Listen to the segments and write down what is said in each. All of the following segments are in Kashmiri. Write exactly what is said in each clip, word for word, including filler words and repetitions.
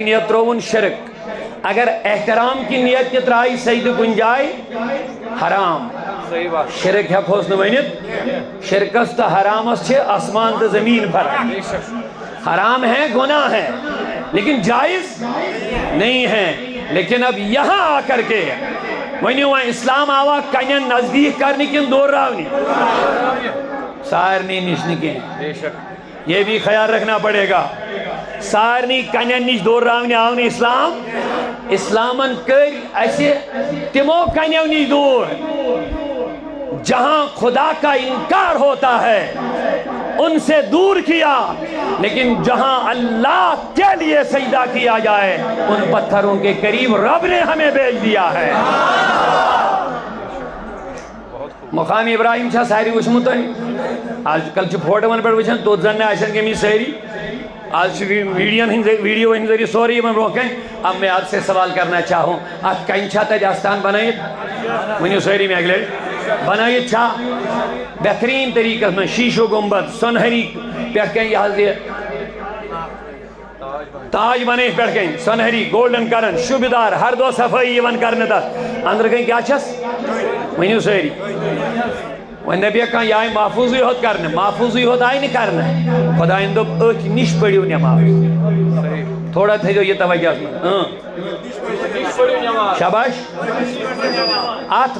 نیت ترٛووُن شرک۔ اگر احترام کی نیت تہِ ترٛایہِ سجدٕ کُنہِ جایہِ، حرام۔ صحیح بات۔ شرک ہٮ۪کہوس نہٕ ؤنِتھ۔ شرکس تہٕ حرامس چھِ آسمان تہٕ زمیٖن فرق۔ بے شک۔ حرام ہے، گناہ ہے، لیکن جائز نہیں ہے۔ لیکن اب یہاں آ کر کے ؤنِو وۄنۍ، اسلام آوا کنٮ۪ن نزدیٖک کرنہِ کِنہٕ دوٗر راونہِ؟ سارنٕے نِش نہٕ کینٛہہ۔ بے شک۔ یہ بھی خیال رکھنا پڑے گا۔ سارنٕے کنٮ۪ن نِش دوٗر راونہِ آو نہٕ اسلام۔ اسلامن کٔرۍ اسہِ تِمو کنٮ۪و نِش دوٗر، جہاں خدا کا انکار ہوتا ہے، ان سے دور کیا، لیکن جہاں اللہ کے لیے سجدہ کیا جائے، ان پتھروں کے قریب رب نے ہمیں بھیج دیا ہے۔ مقام ابراہیم چھا ساری وٕچھمُت تۄہہِ؟ آز کل چھِ فوٹوَن پٮ۪ٹھ وٕچھان، توٚت زَن نہٕ آسن گٔمٕتۍ سٲری۔ آز چھِ وی-، ویٖڈیوَن ہٕنٛدۍ ذٔریعہٕ، ویٖڈیو ہٕنٛدۍ ذٔریعہٕ سورُے یِمَن برونٛہہ کَنہِ۔ اب میں آپ سے سوال کرنا چاہوں، اَتھ کَنہِ چھا تَتہِ آستان بَنٲیِتھ؟ ؤنِو سٲری مےٚ اَکہِ لَٹہِ۔ بَنٲیِتھ چھا؟ بہتریٖن طریٖقَس منٛز، شیٖشو گُنبد، سۄنہری پٮ۪ٹھ کَنہِ یہِ حظ یہِ تاج بنٲیِتھ پٮ۪ٹھ کَنۍ، سۄنہری، گولڈن کرن، شوٗبہِ دار، ہر دۄہ صفٲیی یِوان کرنہٕ تَتھ۔ أنٛدرٕ کَنۍ کیٛاہ چھَس؟ ؤنِو سٲری۔ وۄنۍ دَپہِ کانٛہہ، یہِ آیہِ محفوٗظٕے ہوت کرنہٕ، محفوٗظٕے ہوت آیہِ نہٕ کرنہٕ۔ خۄدایَن دوٚپ، أتھۍ نِش پٔرِو نٮ۪ماز۔ تھوڑا تھٲیزیو یہِ توجہَس منٛز۔ اۭں۔ شاباش۔ اَتھ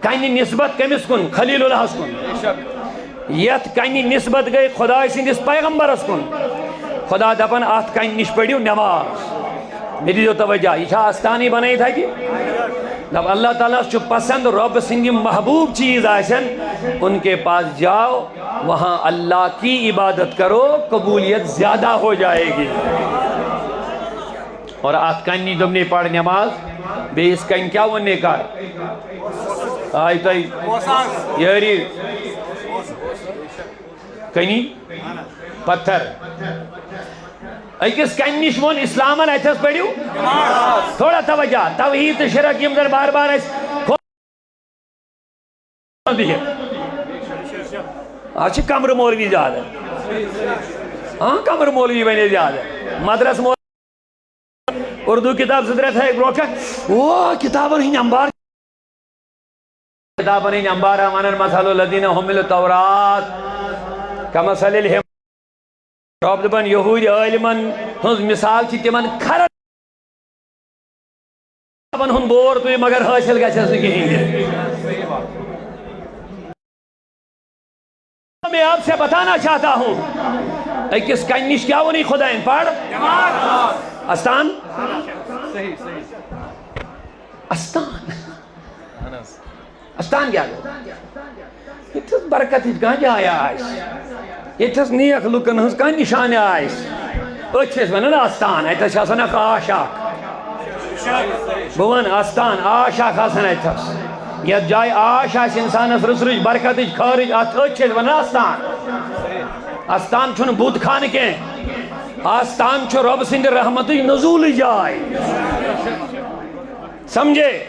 کنہِ نسبت کٔمِس کُن؟ خلیل اللہس کُن۔ یتھ کنہِ نسبت گٔے خدایہِ سٕنٛدِس پیغمبرس کُن۔ خدا دپان، اتھ کنہِ نِش پٔرِو نماز۔ مےٚ دیٖزیو توجہ، یہِ چھا استانٕے بنٲیِتھ اتہِ؟ دپ، اللہ تعالیٰ ہس چھُ پسند، رۄب سٕنٛدۍ یِم محبوب چیٖز آسن، ان کے پاس جاؤ، وہاں اللہ کی عبادت کرو، قبولیت زیادہ ہو جائے گی۔ اور اتھ کنہِ نِش دوٚپنَے، پَر نٮ۪ماز، بیٚیِس کنہِ کیٛاہ ووٚننَے، کر؟ آے تۄہہِ یٲری؟ کنی؟ پتھر۔ أکِس کنہِ نِش ووٚن اِسلامن، اَتھٮ۪س پٔرِو۔ تھوڑا توجہ، توحیٖد تہٕ شرک یِم زن بار بار اَسہِ بِہِتھ۔ آز چھِ کمرٕ مولوی زیادٕ۔ ہاں، کمرٕ مولوی بنے زیادٕ۔ مدرس مولوی۔ اردو کتاب زٕ ترٛےٚ تھٲیِکھ برونٛہہ کَنہِ۔ او، کتابن ہٕنٛدۍ انبار۔ کتابن ہٕنٛدۍ انبار ونان، مثل الذین حملوا التوراۃ کمثل الحمار۔ رۄب دپان، یہودۍ عٲلمن ہٕنٛز مثال چھِ تِمن کھرن۔ کتابن ہُنٛد بور تُہۍ، مگر حٲصِل گژھٮ۪س نہٕ کِہیٖنۍ تہِ۔ میں آپ سے بتانا چاہتا ہوں، أکِس کنہِ نِش کیٛاہ ووٚنُے خۄدایَن؟ پَر۔ استان۔ استان۔ استان کیٛاہ گوٚو؟ ییٚتہِ ٲس برکت ہٕنٛز کانٛہہ جاے آسہِ، ییٚتہِ ٲس نیک لُکن ہٕنٛز کانٛہہ نِشانہِ آسہِ، أتھۍ چھِ أسۍ وَنان استان۔ اَتہِ ٲس آسان اکھ آش اکھ۔ بہٕ وَنہٕ استان، آش اکھ آسان اَتھَس۔ یَتھ جایہِ آش آسہِ اِنسانَس رٕژ رٕژ برکتٕچ خٲرٕچ، اَتھ أتھۍ چھِ أسۍ وَنان استان۔ استان چھُنہٕ بُت خانہٕ کینٛہہ، استان چھُ رۄب سٕنٛدِ رحمتٕچ نزوٗلٕچ جاے۔ سمجھے؟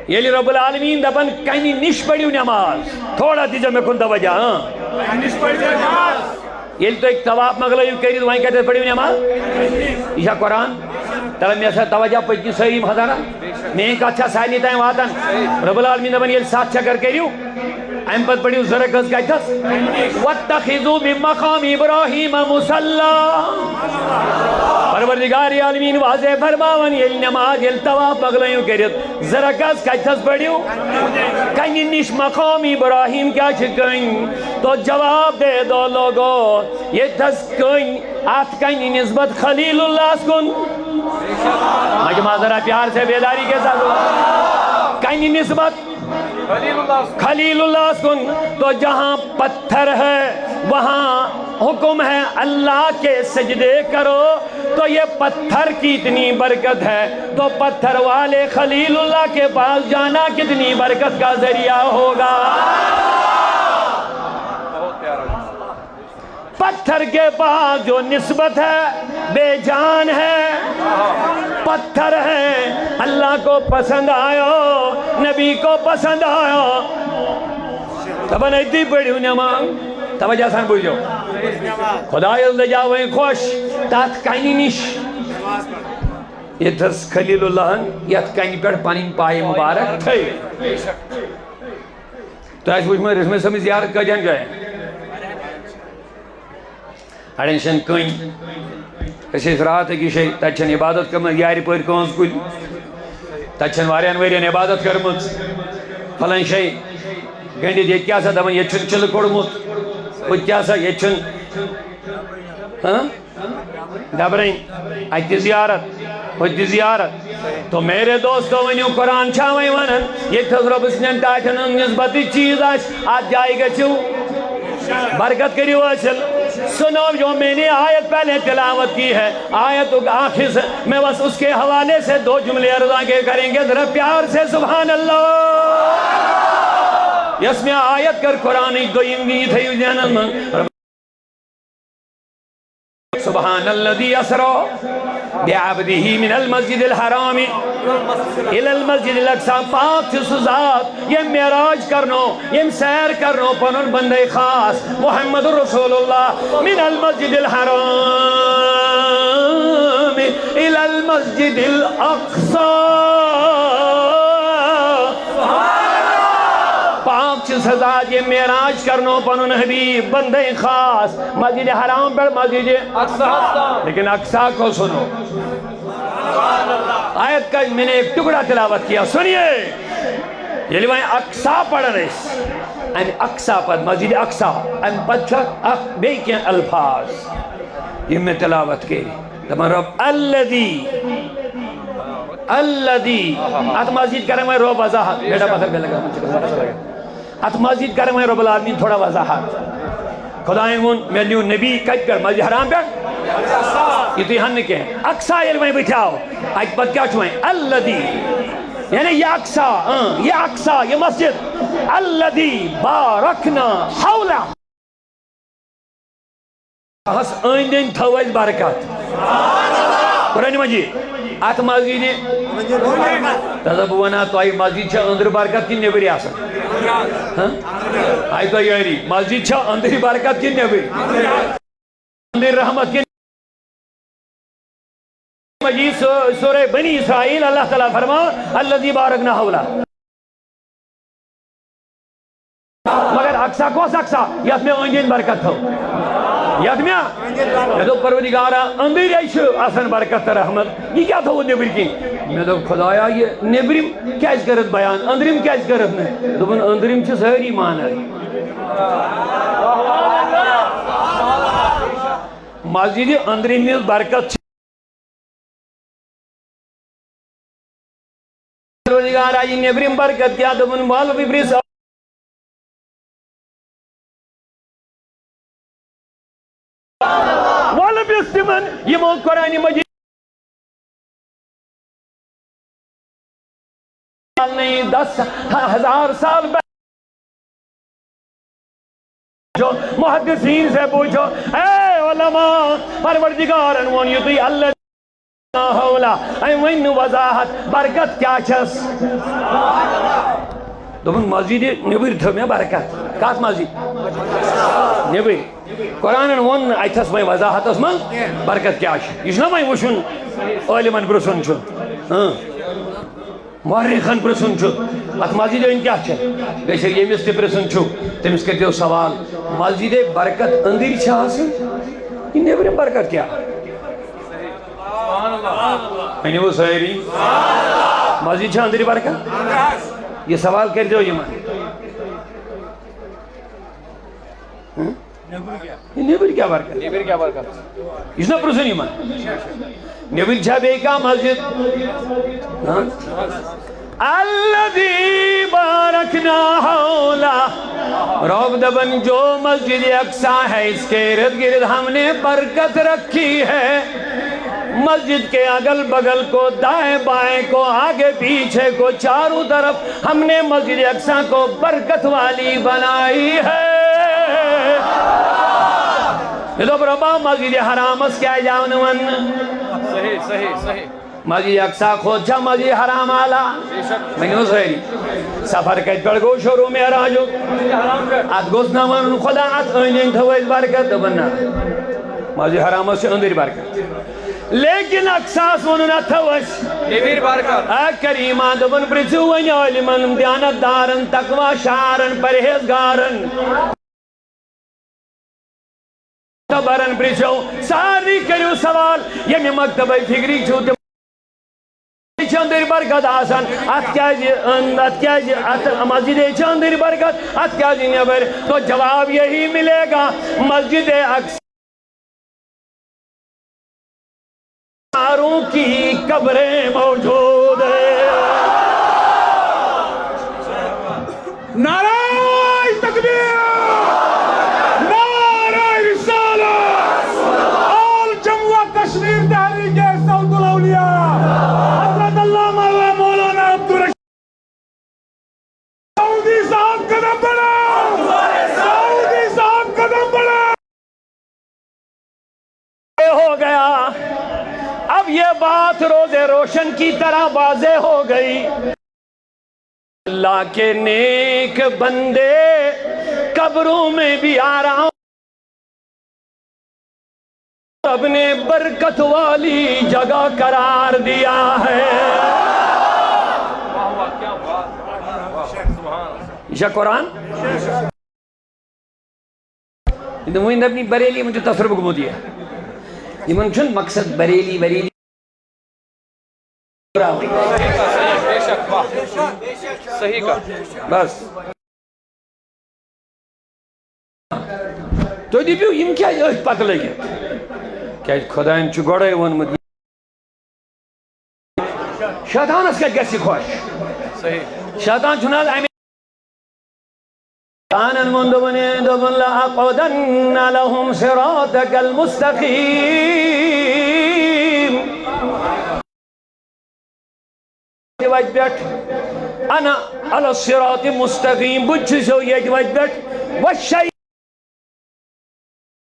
ییٚلہِ رب العالمین دپان، کنہِ نِش پٔرِو نماز، تھوڑا دیٖزیو مےٚ کُن توجہ، اۭں۔ ییٚلہِ تُہۍ طواف مۄکلٲیِو کٔرِتھ، وۄنۍ کتٮ۪تھ پٔرِو نماز؟ یہِ چھا قرآن؟ تَلہٕ مےٚ سا توجہ، پٔتۍ کِنۍ سٲری محضرہ۔ میٛٲنۍ کتھ چھا سارنٕے تام واتان؟ رب العالمین دپان، ییٚلہِ ستھ چکر کٔرِو، امہِ پتہٕ پٔرِو زٕ رکعت کتھس؟ واتخذوا من مقام ابراہیم مصلی۔ پروردگار عالمین واضح فرماوان، ییٚلہِ نماز، ییٚلہِ طواف مۄکلٲیِو کٔرِتھ، زٕ رکعت کتھس پٔرِو؟ کنہِ نِش مقام ابراہیم کیٛاہ چھِ کٔنۍ؟ تو جواب دے دو لوگو، ییٚتھس کٔنۍ، اتھ کنہِ نسبت خلیل اللہس کُن۔ مجمع ذرا پیار سے بیداری کے ساتھ۔ کنہِ نسبت خلیل اللہ کن، تو جہاں پتھر ہے وہاں حکم ہے اللہ کے سجدے کرو، تو یہ پتھر کی اتنی برکت ہے، تو پتھر والے خلیل اللہ کے پاس جانا کتنی برکت کا ذریعہ ہوگا۔ پتھر کے پاس جو نسبت ہے، بے جان ہے، پتھر ہے، اللہ کو پسند آیا، نبی کو پسند آیا۔ دپان أتی پٔرِو نٮ۪ماز۔ توجہ سان بوٗزِو۔ خۄدایَس لٔجاو وۄنۍ خۄش تَتھ کَنہِ نِش، ییٚتھَس خلیل اللہَن یَتھ کَنہِ پٮ۪ٹھ پَنٕنۍ پایہِ مُبارک تھٲوۍ۔ تۄہہِ آسہِ وٕچھمُت رِشمہٕ سٕنٛز زیارت کٲتِہَن جایَن؟ اَڑٮ۪ن چھَنہٕ کٕنۍ۔ أسۍ ٲسۍ راتھ أکِس جایہِ، تَتہِ چھَنہٕ عبادت کٔرمٕژ یارِ پٲرۍ کٲنٛسہِ کُلۍ۔ تَتہِ چھَنہٕ واریاہَن ؤرِیَن عبادت کٔرمٕژ۔ فلٲنۍ جایہِ گٔنٛڈِتھ، ییٚتہِ کیٛاہ سا دَپان، ییٚتہِ چھُنہٕ چِلہٕ کوٚڑمُت۔ ہُتہِ کیٛاہ سا، ییٚتہِ چھُنہٕ، ہاں؟ دبرٕنۍ، اَتہِ تہِ زیارت، ہُتہِ تہِ زیارت۔ تو میرے دوستو، ؤنِو، قرآن چھا وۄنۍ وَنان، ییٚتہِ تھٔز رۄبہٕ سٕنٛدٮ۪ن ٹاٹھٮ۪ن ہُنٛد نسبت چیٖز آسہِ، اَتھ جایہِ گٔژھِو برکت کٔرِو حٲصِل۔ سُنو جو میں نے آیت پہلے تلاوت کی ہے، آیت آخر سے، میں بس اس کے حوالے سے دو جملے عرض آگے کریں گے، ذرا پیار سے سبحان اللہ۔ یۄس مےٚ آیت کٔر قرآنٕچ، دوٚیِم یہِ تھٲیِو ذہنَس منٛز۔ سبحان الذي اسرى بعبده من المسجد الحرام الى المسجد الاقصى۔ پاک چھُ سُہ ذات، ییٚمۍ معراج کرنو، ییٚمۍ سیر کرنو پنُن بندے خاص محمد رسول اللہ من المسجد الحرام الى المسجد الاقصى۔ پاک چھُ سُہ ذات، ییٚمۍ معراج کرنو پنُن حبیب بندے خاص مسجد حرام پٮ۪ٹھ مسجد اقصیٰ۔ لیکن اقصیٰ کو سنو۔ آیت کا میں نے ایک ٹکڑا تلاوت کیا، سنیے۔ ییٚلہِ وۄنۍ اقصیٰ پران ٲسۍ، اَمہِ اقصیٰ پتہٕ مسجد اقصیٰ، اَمہِ پتہٕ چھُ اکھ بیٚیہِ کینٛہہ الفاظ، یِم مےٚ تلاوت کٔرۍ۔ دَپان رب الذی، الذی۔ اتھ مسجد کرن وۄنۍ رب وضاحت۔ بیٹا پتھر پہ لگا، مجھے کہاں اچھا لگا۔ اتھ مسجد کرن وۄنۍ رب العالمین تھوڑا وضاحت۔ خدایَن ووٚن، مےٚ نیوٗ نبی کتہِ پٮ۪ٹھ؟ مسجد حرام پٮ۪ٹھ؟ یہِ تُہۍ ہن نہٕ کینٛہہ۔ اقصیٰ ییٚلہِ وۄنۍ بٕتھِ آو، اتہِ پتہٕ کیٛاہ چھُ وۄنۍ؟ الذی۔ یعنی یہِ اقصیٰ، اۭں، یہِ اقصیٰ، یہِ مسجد۔ الذی بارکنا حولہ۔ ہس أنٛدۍ أنٛدۍ تھٲو اَسہِ برکت۔ قرآن مجید۔ اتھ مسجد۔ دَپہٕ بہٕ وَنہٕ ہا تۄہہِ، مسجد چھا أنٛدرٕ برکت کِنہٕ نیٚبٕرۍ آسان؟ ہاں؟ آیہِ تۄہہِ یٲری؟ مسجد چھا أنٛدرٕ برکت کِنہٕ نیٚبٕرۍ؟ أنٛدرٕ رحمت کِنہٕ مجید سو-، سورہ بنی اسرائیل، اللہ تعالیٰ فرمان، الذی بارکنا حولہ۔ مگر اقصیٰ کۄس اقصیٰ؟ یتھ مےٚ أنٛدۍ أنٛدۍ برکت تھٲو۔ یتھ مےٚ، مےٚ دوٚپ، پروردگارا، أنٛدٕرۍ چھُ آسان برکت تہٕ رحمت، یہِ کیٛاہ تھوٚوُتھ نیٚبٕرۍ کِنۍ؟ مےٚ دوٚپ، خدایا، یہِ نیٚبرِم کیٛازِ کٔرٕتھ بیان، أنٛدرِم کیٛازِ کٔرٕتھ نہٕ؟ دوٚپُن، أنٛدرِم چھِ سٲری مانان۔ مسجد أنٛدرِم یُس برکت چھِ۔ پروردگارا، یہِ نیٚبرِم برکت کیٛاہ؟ دوٚپُن، وَلہٕ بہٕ پرٛژھ، وَلہٕ پرٛژھ تِمن، یِمو قرآنِ مجید سال نہیں، دس ہزار سال پہلے جو محدثین سے پوچھو، اے علماء، پروردگارن ووٚن یُتُے اللہ حولہ، اے ؤنِو وضاحت، برکت کیٛاہ چھس؟ دوٚپُن، مسجد نیٚبٕرۍ تھٲو مےٚ برکت۔ کتھ مسجد؟ نیٚبٕرۍ۔ قرآنن ووٚن نہٕ اتھس وۄنۍ وضاحتس منٛز برکت کیٛاہ چھِ۔ یہِ چھُنہ وۄنۍ وٕچھُن، عٲلمن پرٛژھُن چھُ۔ ہاں۔ مورخن پرٛژھُن چھُ، اتھ مسجدِ أنٛدۍ کیٛاہ چھِ؟ بیٚیہِ چھِ ییٚمِس تہِ پرٛژھُن چھُ، تٔمِس کٔرۍزیو سوال، مسجدِ برکت أنٛدٕرۍ چھِ آسان، یہِ نیٚبرِم برکت کیٛاہ؟ ؤنِو سٲری، مسجد چھا أنٛدٕرۍ برکت؟ یہِ سوال کٔرۍزیو یِمن۔ ہہ؟ یہِ نیٚبٕرۍ کیٛاہ برکت؟ نیٚبٕرۍ کیٛاہ برکت؟ یہِ چھُنہ پرٛژھُن یِمن۔ نیٚبٕرۍ چھا بیٚیہِ کانٛہہ مسجد؟ ہاں؟ الذی بارکنا حولہ۔ رب دپان، جو مسجد اقصیٰ ہے، اس کے ارد گرد ہم نے برکت رکھی ہے۔ مسجد کے اگل بگل کو، دائیں بائیں کو، آگے پیچھے کو، چاروں طرف ہم نے مسجد اقصیٰ کو برکت والی بنائی ہے۔ مےٚ دوٚپ، رۄبا، مسجد حرامس کیٛازِ آو نہٕ وننہٕ؟ صحیح، صحیح، صحیح۔ مسجد اقصی کھۄتہٕ چھا مسجد حرام اعلیٰ؟ ؤنِو سٲری۔ سفر کتہِ پٮ۪ٹھ گوٚو شروع معراجُک؟ اتھ گوٚژھ نہ ونُن خدا اتھ أنٛدۍ أنٛدۍ تھٲو اَسہِ برکت، دوٚپُن نہ۔ مسجد حرامس چھِ أنٛدٕرۍ برکت۔ لیکن اقصاہس ووٚنُن اتھ تھٲو اَسہِ۔ نیٚبٕرۍ برکت۔ آ کریمہ دوٚپُن پرٛژھِو وۄنۍ عٲلمن، دیانت دارن، تقوی شعارن، پرہیزگارن۔ معتبرن پرژھو، سارنٕے کٔرِو سوال، ییٚمہِ مکتبے فکری چھِو تِم چھِ أنٛدٕرۍ برکت آسان، اتھ کیازِ أنٛد-، اتھ کیازِ اتھ مسجدے چھِ أنٛدٕرۍ برکت، اتھ کیازِ نٮ۪بر؟ تو جواب یہی ملے گا، مسجد اقصی کی قبریں موجود ہیں۔ نعرہ تکبیر، نعرہ رسالت، آل جموں و کشمیر تحریک صوت الاولیاء، حضرت علامہ و مولانا عبدالرشید سعودی صاحب قدم بڑھاؤ، سعودی صاحب قدم بڑھاؤ۔ ہو گیا۔ اب یہ بات روز روشن کی طرح واضح ہو گئی۔ اللہ کے نیک بندے قبروں میں بھی آرام، رب نے برکت والی جگہ قرار دیا ہے۔ یہ قرآن۔ یہِ دوٚپ وۄنۍ دَپنٕے بریلی، یِمَن چھُ تصرف گوٚمُت یہِ۔ یِمَن چھُنہٕ مقصد بریلی وریلی۔ بے شک، واہ۔ صحیح کتھ۔ بس۔ تُہۍ دٔپِو، یِم کیٛازِ أتھۍ پتہٕ لٔگِتھ؟ کیٛازِ خۄدایَن چھُ گۄڈَے ووٚنمُت، شیطانس کتہِ گژھِ خۄش؟ صحیح۔ شیطان چھُنہٕ حظ امہِ شیطانن ووٚن، دوٚپُن، دوٚپُن، "لأقعدن لهم صراطك المستقيم۔" وتہِ وتہِ پٮ۪ٹھ، انا علی الصراط مستقیم، بہٕ تہِ چھُسو ییٚتہِ وتہِ پٮ۪ٹھ، وشی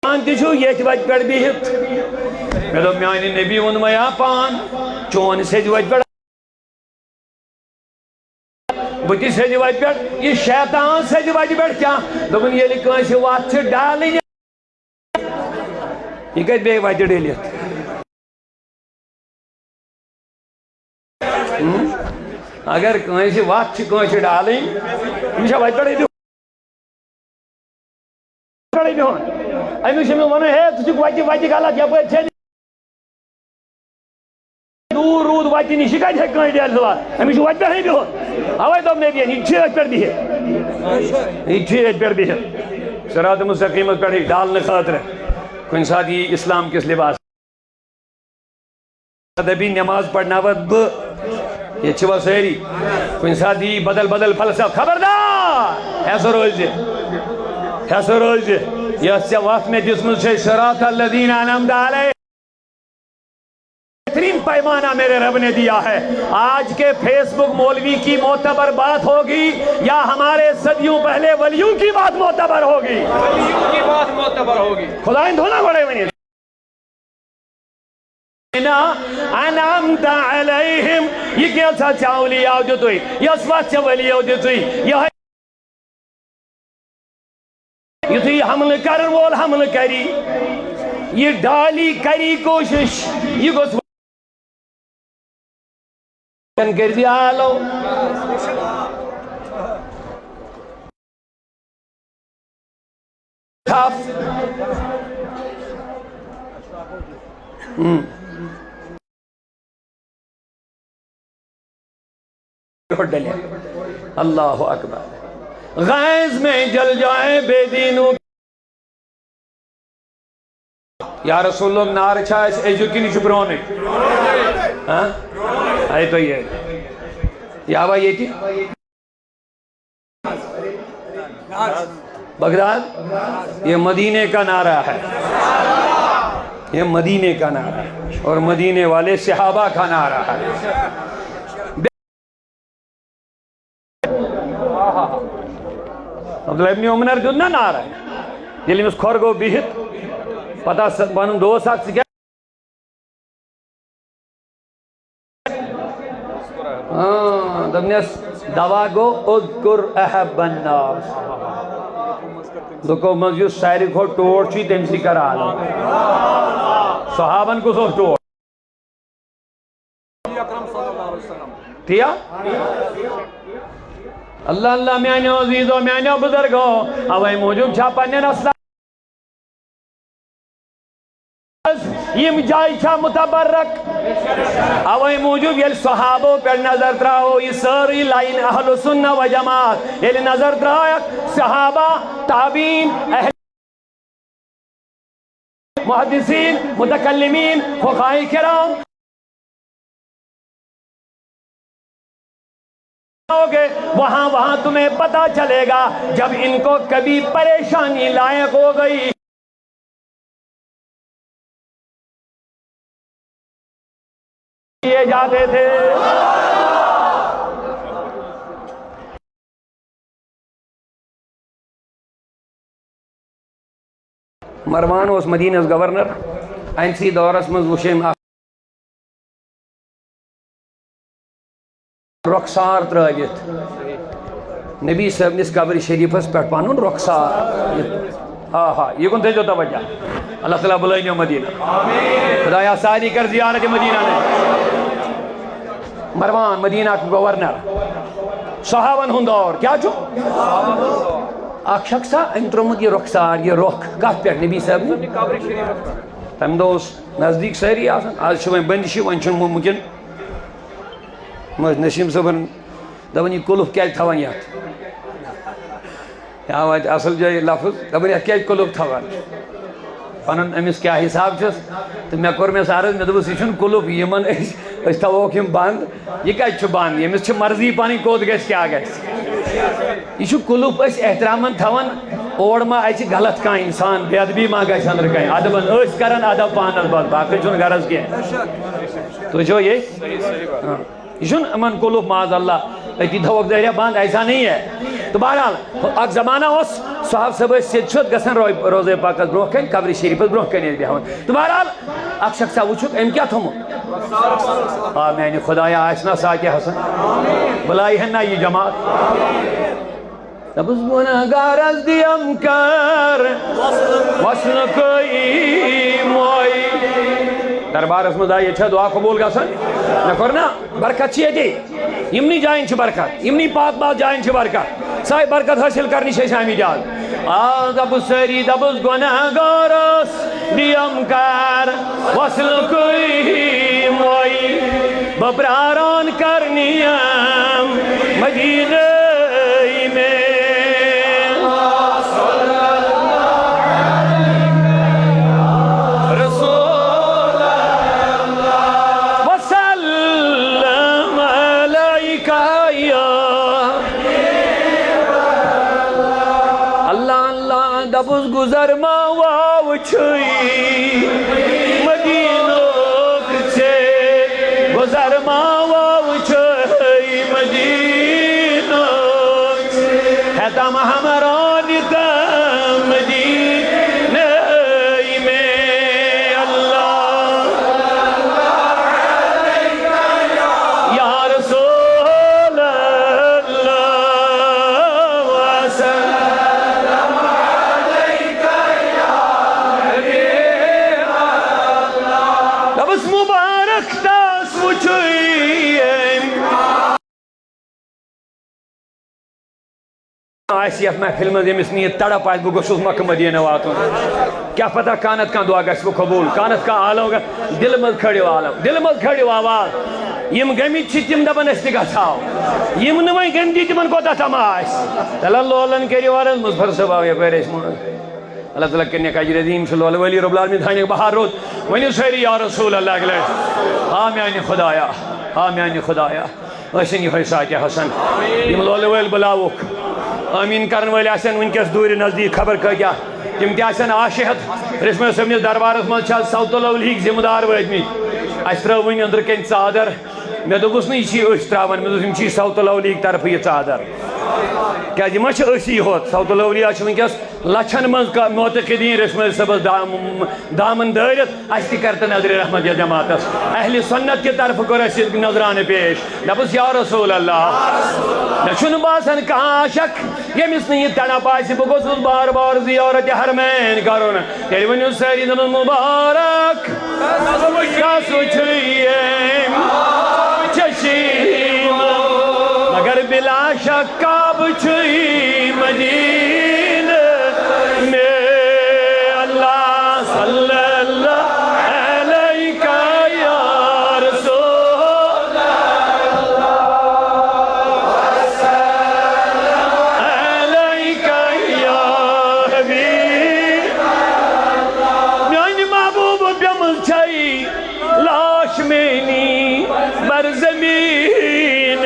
پان تہِ چھُ ییٚتھۍ وتہِ پٮ۪ٹھ بِہِتھ۔ مےٚ دوٚپ، میانہِ نبی ووٚن مےٚ، یا پان، چون سیٚدِ وتہِ پٮ۪ٹھ، بہٕ تہِ سیٚدِ وتہِ پٮ۪ٹھ، یہِ شیطان سیٚدِ وتہِ پٮ۪ٹھ کیٛاہ؟ دوٚپُن، ییٚلہِ کٲنٛسہِ وتھ چھِ ڈالٕنۍ، یہِ کتہِ بیٚیہِ وتہِ ڈٔلِتھ؟ ہم؟ اگر کٲنٛسہِ وتھ چھِ کٲنٛسہِ ڈالٕنۍ، أمِس چھا وتہِ پٮ۪ٹھٕے بِہُن؟ پٮ۪ٹھٕے بِہُن۔ أمِس چھُ أمِس وَنُن، ہے، ژٕ چھُکھ وتہِ، وتہِ غلط، یپٲرۍ چھےٚ نہٕ دوٗر روٗد وتہِ نِش، یہِ کتہِ ہیٚکہِ کٲنٛسہِ ڈٲلِتھ وتھ؟ أمِس چھُ وتہِ پٮ۪ٹھٕے بِہُن۔ اوے دوٚپ نبیَن، یہِ چھُ أتھۍ پٮ۪ٹھ بِہِتھ۔ یہِ چھُ أتھۍ پٮ۪ٹھ بِہِتھ۔ صراط مستقیٖمس پٮ۪ٹھٕے ڈالنہٕ خٲطرٕ۔ کُنہِ ساتہٕ یی اسلام کِس لباس۔ دپی نماز پرناوتھ بہٕ، ییٚتہِ چھِوا سٲری؟ کُنہِ ساتہٕ یی بدل بدل فلسفہٕ، خبردار! ہیسہٕ روزِ، ہیسہٕ روزِ۔ یۄس ژےٚ وتھ مےٚ دِژمٕژ چھے، صراط الذین انعمت علیہم۔ بہترین پیمانہ میرے رب نے دیا ہے۔ آج کے فیس بک مولوی کی معتبر بات ہوگی یا ہمارے صدیوں پہلے ولیوں کی بات معتبر ہوگی؟ ولیوں کی بات معتبر ہوگی۔ خدایَن تھوٚو نا گۄڈَے ؤنِتھ؟ انعمت علیہم، یہِ کینٛژھا ژےٚ اولیاو دِتُے، یۄس وَتھ ژےٚ ولیو دِژٕے، یِہوٚے۔ یُتھُے یہِ حملہٕ کرن وول حملہٕ کری، یہِ ڈالی کری کوٗشِش، یہِ گوٚژھ کٔرۍ زِ آلو۔ تھپھ۔ ہم۔ یورٕ ڈٔلِتھ۔ اللہ اکبر۔ غیظ میں جل جائے بے دینوں۔ یا رسول اللہ، نار چھا اَسہِ أزیُک کِنہٕ یہِ چھُ پرٛونُے؟ ہاں؟ آیہِ تۄہہِ یاد؟ یہِ آوا ییٚتہِ؟ بغداد، یہ مدینے کا نعرہ ہے، یہ مدینے کا نعرہ ہے اور مدینے والے صحابہ کا نعرہ ہے۔ عبداللہ ابن عمر دیُت نا نعرہ، ییٚلہِ أمِس کھۄر گوٚو بِہِتھ، پتہٕ آس ونان دوس اکھ، "ژٕ کیٛاہ؟" ہاں، دوٚپنَس، دوا گوٚو، "اذکر احب الناس۔" لُکو منٛز یُس ساروی کھۄتہٕ ٹوٹھ چھُ، تٔمۍ سٕے کر عالم۔ صحابن کُس اوس ٹوٹھ؟ تی ہا؟ اللہ اللہ، میانیو عزیزو، میانیو بزرگو، اوے موٗجوٗب چھا پننٮ۪ن اصلن یِم جایہِ چھا متبرک؟ اوے موٗجوٗب ییٚلہِ صحابو پٮ۪ٹھ نظر تراوو، یہِ سٲرٕے لاین اہل سنہ و جماعت، ییٚلہِ نظر ترایکھ صحابہ، تابعین، اہل محدثین، متکلمین، فقہائے کرام، گے، وہاں وہاں تمہیں پتا چلے گا، جب ان کو کبھی پریشانی لائق ہو گئی، کیے جاتے تھے۔ مروان اوس مدینس گورنر۔ أمۍ سٕے دورس منٛز وُچھ أمۍ اکھ رۄخسار ترٲوِتھ نبی صٲبنِس قبرِ شریٖفس پٮ۪ٹھ پنُن رۄخسار۔ آ ہا، یہِ کُن تھٲیزیو توجہ۔ اللہ تعالیٰ بُلٲیِو مدینہ۔ خدایا، ساری کر زیارت مدینہ نے۔ مروان، مدینہ گورنر۔ صحابن ہُنٛد دور کیٛاہ چھُ؟ اکھ شخصا، أمۍ ترٛوومُت یہِ رۄخسار، یہِ رۄخ کتھ پٮ۪ٹھ؟ نبی صٲبنہِ۔ تمہِ دۄہ اوس نزدیٖک سٲری آسان، آز چھِ وۄنۍ بندشی، وۄنۍ چھُنہٕ مُمکِن۔ مےٚ ٲسۍ نسیٖم صٲبن دَپان، "یہِ قُلُف کیٛازِ تھاوان یَتھ؟" یا واتہِ اَصٕل جایہِ لفظ، دَپان، "یَتھ کیٛازِ قُلُف تھاوان؟" پَنُن أمِس کیٛاہ حِساب چھُس؟ تہٕ مےٚ کوٚر أمِس عرض، مےٚ دوٚپُس، "یہِ چھُنہٕ قُلُف، یِمَن أسۍ، أسۍ تھاووکھ یِم بنٛد، یہِ کَتہِ چھُ بنٛد؟ ییٚمِس چھِ مرضی پَنٕنۍ کوٚت گژھِ، کیٛاہ گژھِ۔ یہِ چھُ قُلُف أسۍ احترامَن تھاوان، اور ما اَژِ غلط کانٛہہ اِنسان، بے ادبی ما گژھِ أنٛدرٕ کَنہِ، ادبَن، أسۍ کَران ادب پانَس بس، باقٕے چھُنہٕ غرض کینٛہہ۔" تُہۍ چھِوا ییٚتھۍ؟ ہاں۔ یہِ چھُنہٕ یِمن قُلُف، معاذ اللہ، أتی تھاوَکھ دٲیرہ بنٛد، ایسا نہیں ہے۔ تو بہرحال، اکھ زمانہ اوس، صحابہ صٲب ٲسۍ سیٚدِ سیوٚد گژھان رو-، روضہ پاکس برونٛہہ کنہِ، قبرِ شریٖفس برونٛہہ کنہِ ٲسۍ بیٚہوان۔ تو بہرحال، اکھ شخصا وُچھُکھ، أمۍ کیٛاہ تھوٚمُت؟ آ، میانہِ خدایا، آسہِ نا ساقی حسن؟ بُلایہِ ہن نا یہِ جماعت؟ دوٚپُس، گۄناہگارس دِیم کر وسنُکُے موے۔ دربارس منٛز آے، ییٚتہِ چھا دعا قبوٗل گژھان؟ مےٚ کوٚر نا، برکت چھِ ییٚتی۔ یِمنٕے جاین چھِ برکت، یِمنٕے پاک باز جاین چھِ برکت۔ سۄے برکت حٲصِل کرنہِ چھِ أسۍ آمٕتۍ آز۔ آ، دوٚپُس سٲری، دوٚپُس، گۄناہگارس دِیم کر وصلُکُے موے۔ بہٕ پراران کرنہِ یِم مدیٖنَے میں۔ رسول اللہ وسلم علیک یا۔ اللہ اللہ، دپُس گُزر ما واو چھُے مدینُک ژے، گُزر ما واو چھُے مدینُک۔ ہیتم ہمران تم مدینہ میں اللہ۔ یا رسول اللہ وسلم۔ دپُس مبارک تس وُچھُے۔ آسہِ یتھ محفل منٛز، ییٚمِس نہٕ یہِ تڑپ آسہِ، بہٕ گوٚژھُس مکہ مدینہ واتُن۔ کیٛاہ پتہ کانٛہہ نتہٕ کانٛہہ دعا گژھِ وۄنۍ قبوٗل، کانٛہہ نتہٕ کانٛہہ عالم گژھِ۔ دلہٕ منٛز کھٲلِو عالم، دلہٕ منٛز کھٲلِو آواز۔ یِم گٔمٕتۍ چھِ، تِم دپان أسۍ تہِ گژھہو۔ یِم نہٕ وۄنۍ گٔمتی، تِمن کوتاہ تما آسہِ؟ تلہ لولن کٔرِو عرض، مظفر صٲب آو یپٲرۍ اَسہِ منٛز۔ اللہ تعالیٰ کٔرِنَکھ اجر عظیٖم، چھُ لولہٕ وٲلی رب العالمین تھاینَکھ بہار رُت۔ ؤنِو سٲری یا رسول اللہ اگلے۔ آ میانہِ خدایا، آ میانہِ خدایا۔ ٲسِن یِہوٚے ساقیہ حسن۔ یِم لولہٕ وٲلۍ بُلاوُکھ۔ آمیٖن کرن وٲلۍ آسن وٕنکیٚس دوٗرِ نزدیٖک خبر کۭتیٛاہ۔ تِم تہِ آسن آشِہت۔ رِشمٲلۍ صٲبنِس دربارس منٛز چھِ آز صوت الاولیہٕکۍ ذمہٕ دار وٲتمٕتۍ۔ اَسہِ ترٲو وٕنۍ أنٛدرٕ کَنۍ ژادر۔ مےٚ دوٚپُس نہٕ یہِ چھِ أسۍ ترٛاوان، مےٚ دوٚپُس یِم چھِ صوت الاولیہٕکۍ طرفہٕ یہِ ژادر۔ کیٛازِ یہِ ما چھِ أسی ہوت؟ صوت الاولیہ چھِ وٕنکیٚس لچھن منٛز کا معتقدین ریٚشمٲلۍ صٲبس دام-، دامن دٲرِتھ، اسہِ تہِ کر تہٕ نظرِ رحمت یتھ جماعتس۔ اہلِ سنت کہِ طرفہٕ کوٚر اسہِ یہِ نذرانہٕ پیش۔ دپُس، یا رسول اللہ، مےٚ چھُنہٕ باسان کانٛہہ عاشق ییٚمِس نہٕ یہِ تڑپ آسہِ، بہٕ گوٚژھُس بار بار زیارت حرمین کرُن۔ تیٚلہِ ؤنِو سٲری، دپُن، مبارک کس چھُ ییٚمۍ چشمہٕ، مگر بلا شک کعبہٕ چھُے مدینہٕ مےٚ۔ اللہ صلی اللہ علیک یا رسول اللہ، علیک یا حبیب۔ میانہِ محبوب پیمل چھے لاش میٲنی بر زمینس۔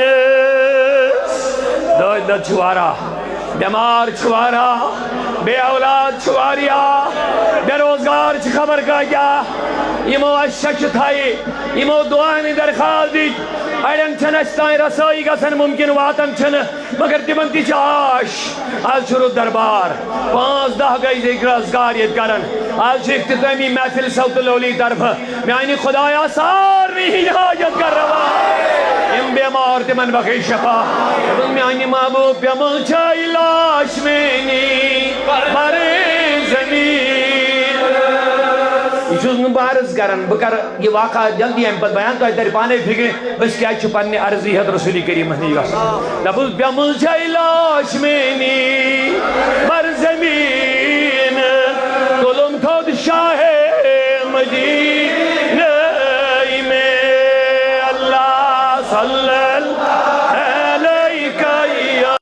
دٲدۍ دٲدۍ چھِ واریاہ، بیمار چھِ واریاہ، بے اولاد چھِ واریاہ، بے روزگار چھِ خبر کۭتیاہ۔ یِمو اَسہِ شیٚچھِ تھایہِ، یِمو دُعاہنٕے درخواست دِتۍ، اَڑٮ۪ن چھَنہٕ اَسہِ تام رسٲیی گژھان مُمکِن، واتان چھَنہٕ۔ مگر تِمن تہِ چھِ آش۔ آز چھُ رُت دربار، پانٛژھ دَہ گٔے زِ رزگار ییٚتہِ کران۔ آز چھُ اختتٲمی محفل صوت لولی طرفہٕ۔ میانہِ خدایا، سارنٕے ہٕنٛدۍ حاجت کر روا۔ یِم بیمار، تِمن بخش شفا۔ دوٚپُن، میانہِ محبوب پیمل چھے لاش میٲنی بر زمین۔ یہِ چھُس نہٕ بہٕ عرض کران، بہٕ کرٕ یہِ واقعہ جلدی امہِ پتہٕ بیان، تۄہہِ ترِ پانے فکرِ۔ أسۍ کیٛازِ چھِ پننہِ عرضی ہیٚتھ رسول کریمس نِش گژھُن؟ دپُس، پیمل چھے لاش میٲنی بر زمین، تُلُم تھوٚد شاہ مدینہ میں۔ اللہ صلی اللہ علیک یا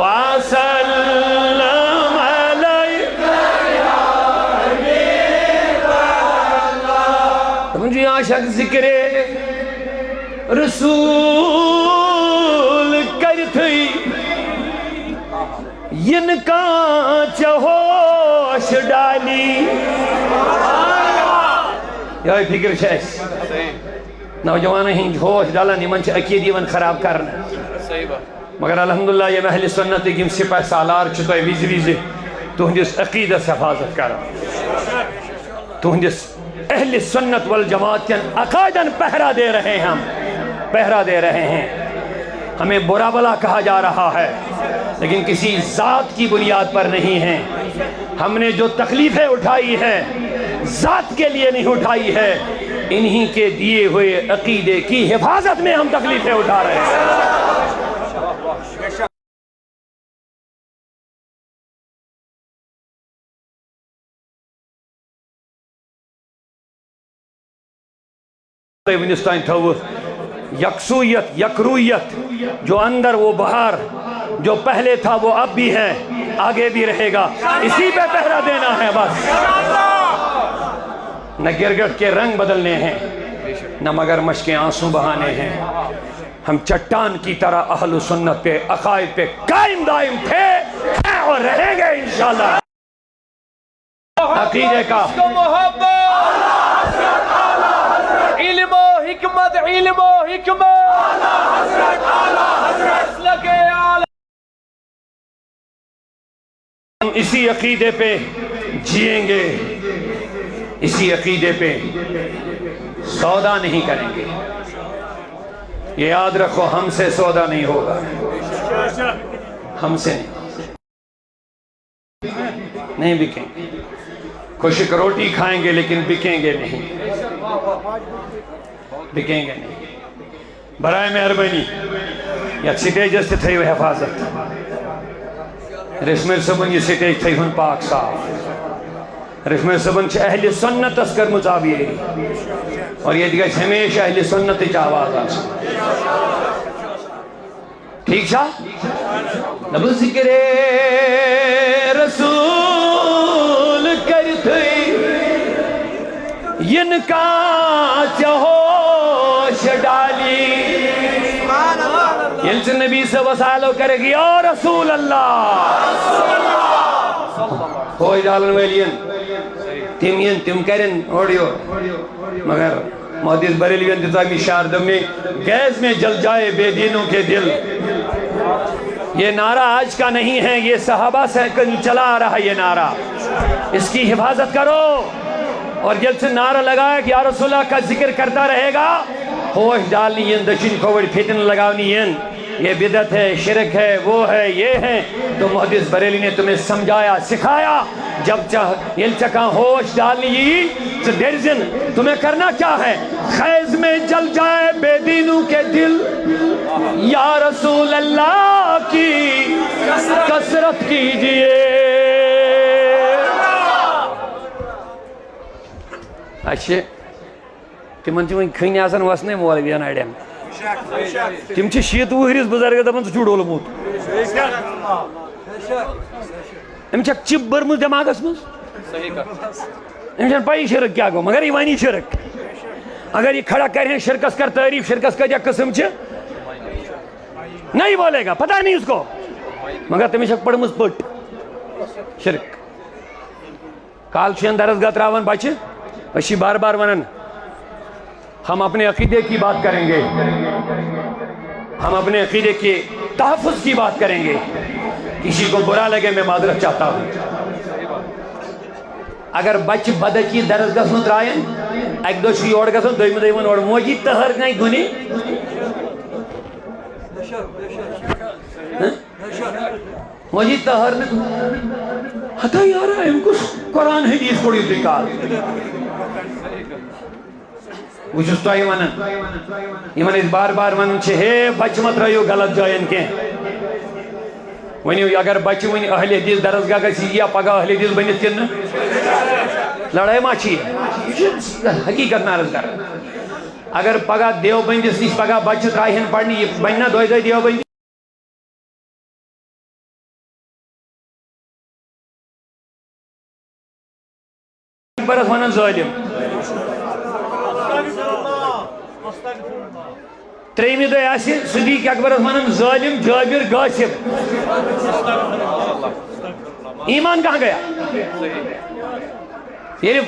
وسلم علیہ۔ دپان چھُ، یا شخص ذکر رسول کرتھٕے یِن کانٛہہ ژےٚ ہوش ڈالی۔ یِہوٚے فکر چھِ اَسہِ۔ نوجوانن ہٕنٛدۍ ہوش ڈلان، یِمن چھِ عقیدٕ یِوان خراب کرنہٕ۔ صحیح بات۔ مگر الحمدللہ، یِم اہل سنتٕکۍ یِم سپاہ سالار چھِ تۄہہِ وِزِ وِزِ تُہنٛدِس عقیدس حفاظت کران، تُہنٛدِس اہل سنت والجماعت کٮ۪ن عقائدن پہرا دے رہے ہیں، ہم پہرا دے رہے ہیں۔ ہمیں برا بھلا کہا جا رہا ہے، لیکن کسی ذات کی بنیاد پر نہیں ہے۔ ہم نے جو تکلیفیں اٹھائی ہے، ذات کے لیے نہیں اٹھائی ہے، انہی کے دیے ہوئے عقیدے کی حفاظت میں ہم تکلیفیں اٹھا رہے ہیں۔ تۄہہِ وٕنِس تام تھٲوٕ یکسویت، یکرویت، جو اندر وہ باہر، جو پہلے تھا وہ اب بھی ہے، آگے بھی رہے گا، اسی پہ پہرا دینا ہے بس۔ نہ گرگٹ کے رنگ بدلنے ہیں، نہ مگرمچھ کے آنسو بہانے ہیں۔ ہم چٹان کی طرح اہل سنت پہ، عقائد پہ قائم دائم تھے، ہیں اور رہیں گے انشاءاللہ۔ عقیدے کا۔ عشق و محبت، علم و حکمت، علم و حکمت، مسلک اعلیٰ۔ ہم اسی عقیدے پہ جئیں گے، اسی عقیدے پہ سودا نہیں کریں گے۔ یہ یاد رکھو، ہم سے سودا نہیں ہوگا، ہم سے نہیں، نہیں بکیں گے۔ خشک روٹی کھائیں گے لیکن بکیں گے نہیں، بکیں گے نہیں۔ برائے مہربانی یتھ سٹیجس تہِ تھٲیِو حفاظت۔ ریٚشمٲلۍ صٲبُن یہِ سٹیج تھٲیہُن پاک صاف۔ ریٚشمٲلۍ صٲبُن چھِ اہل سنتس کٔرمٕژ آبیٲری، اور ییٚتہِ گژھِ ہمیشہِ اہل سنتٕچ آواز آسٕنۍ۔ ٹھیک چھا؟ دپُن، ذکر رسول کرتھٕے یِن کانٛہہ ژےٚ ہوش ڈالی۔ ییٚلہِ ژٕ نبی صٲبس آلو کرکھ، یا رسول اللہ، ہوش ڈالن وٲلۍ یِن، تِم یِن، تِم کرن اورٕ یورٕ۔ مگر محدث بریلوین دِژ اَمہِ اشارٕ، دوٚپ مےٚ، گیس میں جل جائے بے دینوں کے دل۔ یہ نعرہ آج کا نہیں ہے، یہ صحابہ سے کل چلا آ رہا ہے یہ نعرہ۔ اس کی حفاظت کرو۔ اور جب سے نعرہ لگایا کہ یا رسول اللہ کا ذکر کرتا رہے گا، ہوش ڈالنی ین، دچن کھوڑ فتن لگاونی ین، یہ بدعت ہے، شرک ہے، وہ ہے، یہ ہے، تو محدث بریلی نے تمہیں سمجھایا، سکھایا۔ جب چاہ، یل چکاں ہوش ڈالنی یی، تو درزن، تمہیں کرنا کیا ہے؟ خیز میں جل جائے بے دینوں کے دل، یا رسول اللہ کی کثرت کیجیے۔ اچھا، تِمن چھِ وۄنۍ کھٔنۍ آسان وَسنَے مولوِیَن اَڑٮ۪ن۔ تِم چھِ شیٖتہٕ وُہرِس بُزرگَس دَپان، "ژٕ چھُکھ ڈوٚلمُت۔" أمِس چھَکھ chip بٔرمٕژ دٮ۪ماغَس منٛز۔ أمِس چھَنہٕ پَیی شِرک کیٛاہ گوٚو، مگر یہِ وَنہِ شِرک۔ اگر یہِ کھڑا کَرِہے شِرکَس کر تعریٖف، شِرکَس کۭتیٛاہ قٕسٕم چھِ، نہیں بولے گا، پتہ نہیں اس کو۔ مگر تٔمِس چھَکھ پٔرمٕژ پٔٹ شِرک۔ کالہٕ چھِ یَن درسگاہ ترٛاوان بَچہِ، أسۍ چھِ بار بار وَنان، ہم اپنے عقیدے کی بات کریں گے، ہم اپنے عقیدے کے تحفظ کی بات کریں گے۔ کسی کو برا لگے، میں معذرت چاہتا ہوں۔ اگر بَچہِ بدعقیٖد درسگاہَس منٛز ترٛایَن، اَکہِ دۄہ چھُ یورٕ گژھان، دوٚیمہِ دۄہ یِوان اورٕ، موجی تٔہَر گٔے گُنہِ۔ ہہ؟ موجی تہر نے، ہتا یارا، أمۍ کُس قرآن حدیث پوٚر یُتُے کال؟ بہٕ چھُس تۄہہِ وَنان، یِمَن أسۍ بار بار وَنان چھِ، ہے، بَچہٕ مہ ترٛٲیِو غلط جایَن کینٛہہ۔ ؤنِو، اگر بَچہٕ وٕنہِ اہل حدیث درسگاہ گژھِ، یی یا پگاہ اہل حدیث بٔنِتھ کِنہٕ نہٕ؟ لڑٲے ما چھِ یہِ؟ یہِ چھِ حقیٖقت نہٕ عرض کران۔ اگر پگاہ دیوبندِس نِش پگاہ بَچہٕ ترٛایہِ ہن پَرنہِ، یہِ بَنہِ نا دۄیہِ دۄہہِ دیوبندی؟ اکبرس ونان ظٲلم۔ ترٛیٚیمہِ دۄہہِ آسہِ صدیق اکبرس ونان ظٲلم، جٲبر، غاصب۔ ایمان کہاں گیا؟ ییٚلہِ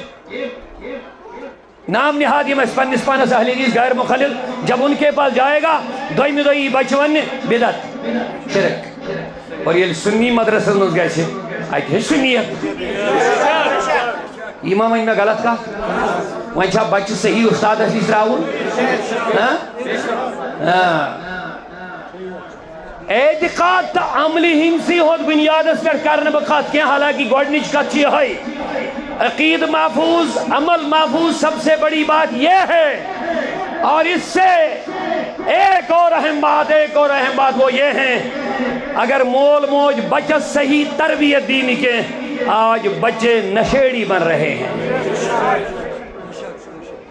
نام نہاد یِم اَسہِ پننِس پانس اہل حدیث غیر مخلل، جب ان کے پاس جائے گا، دوٚیمہِ دۄہ یی بچہِ وننہِ بدعت، شرک۔ اور ییٚلہِ سُنی مدرسس منٛز گژھِ، اتہِ ہیٚچھِ سُنیت۔ یہِ ما وَنہِ مےٚ غلط کتھ؟ وۄنۍ چھا بچہِ صحیح استادس نِش ترٛاوُن؟ ہاں؟ ہاں۔ اعتقاد تہٕ عملہِ ہٕنٛدسٕے ہوت بُنیادس پٮ۪ٹھ کرٕ نہٕ بہٕ کتھ کینٛہہ، حالانکہ گۄڈٕنِچ کتھ چھِ یِہوٚے، عقید محفوظ، عمل محفوظ، سب سے بڑی بات یہ ہے۔ اور اس سے ایک اور اہم بات، ایک اور اہم بات وہ یہ ہے، اگر مول موج بچس صحیح تربیت دینی کے، آج بچے نشیڑی بن رہے ہیں۔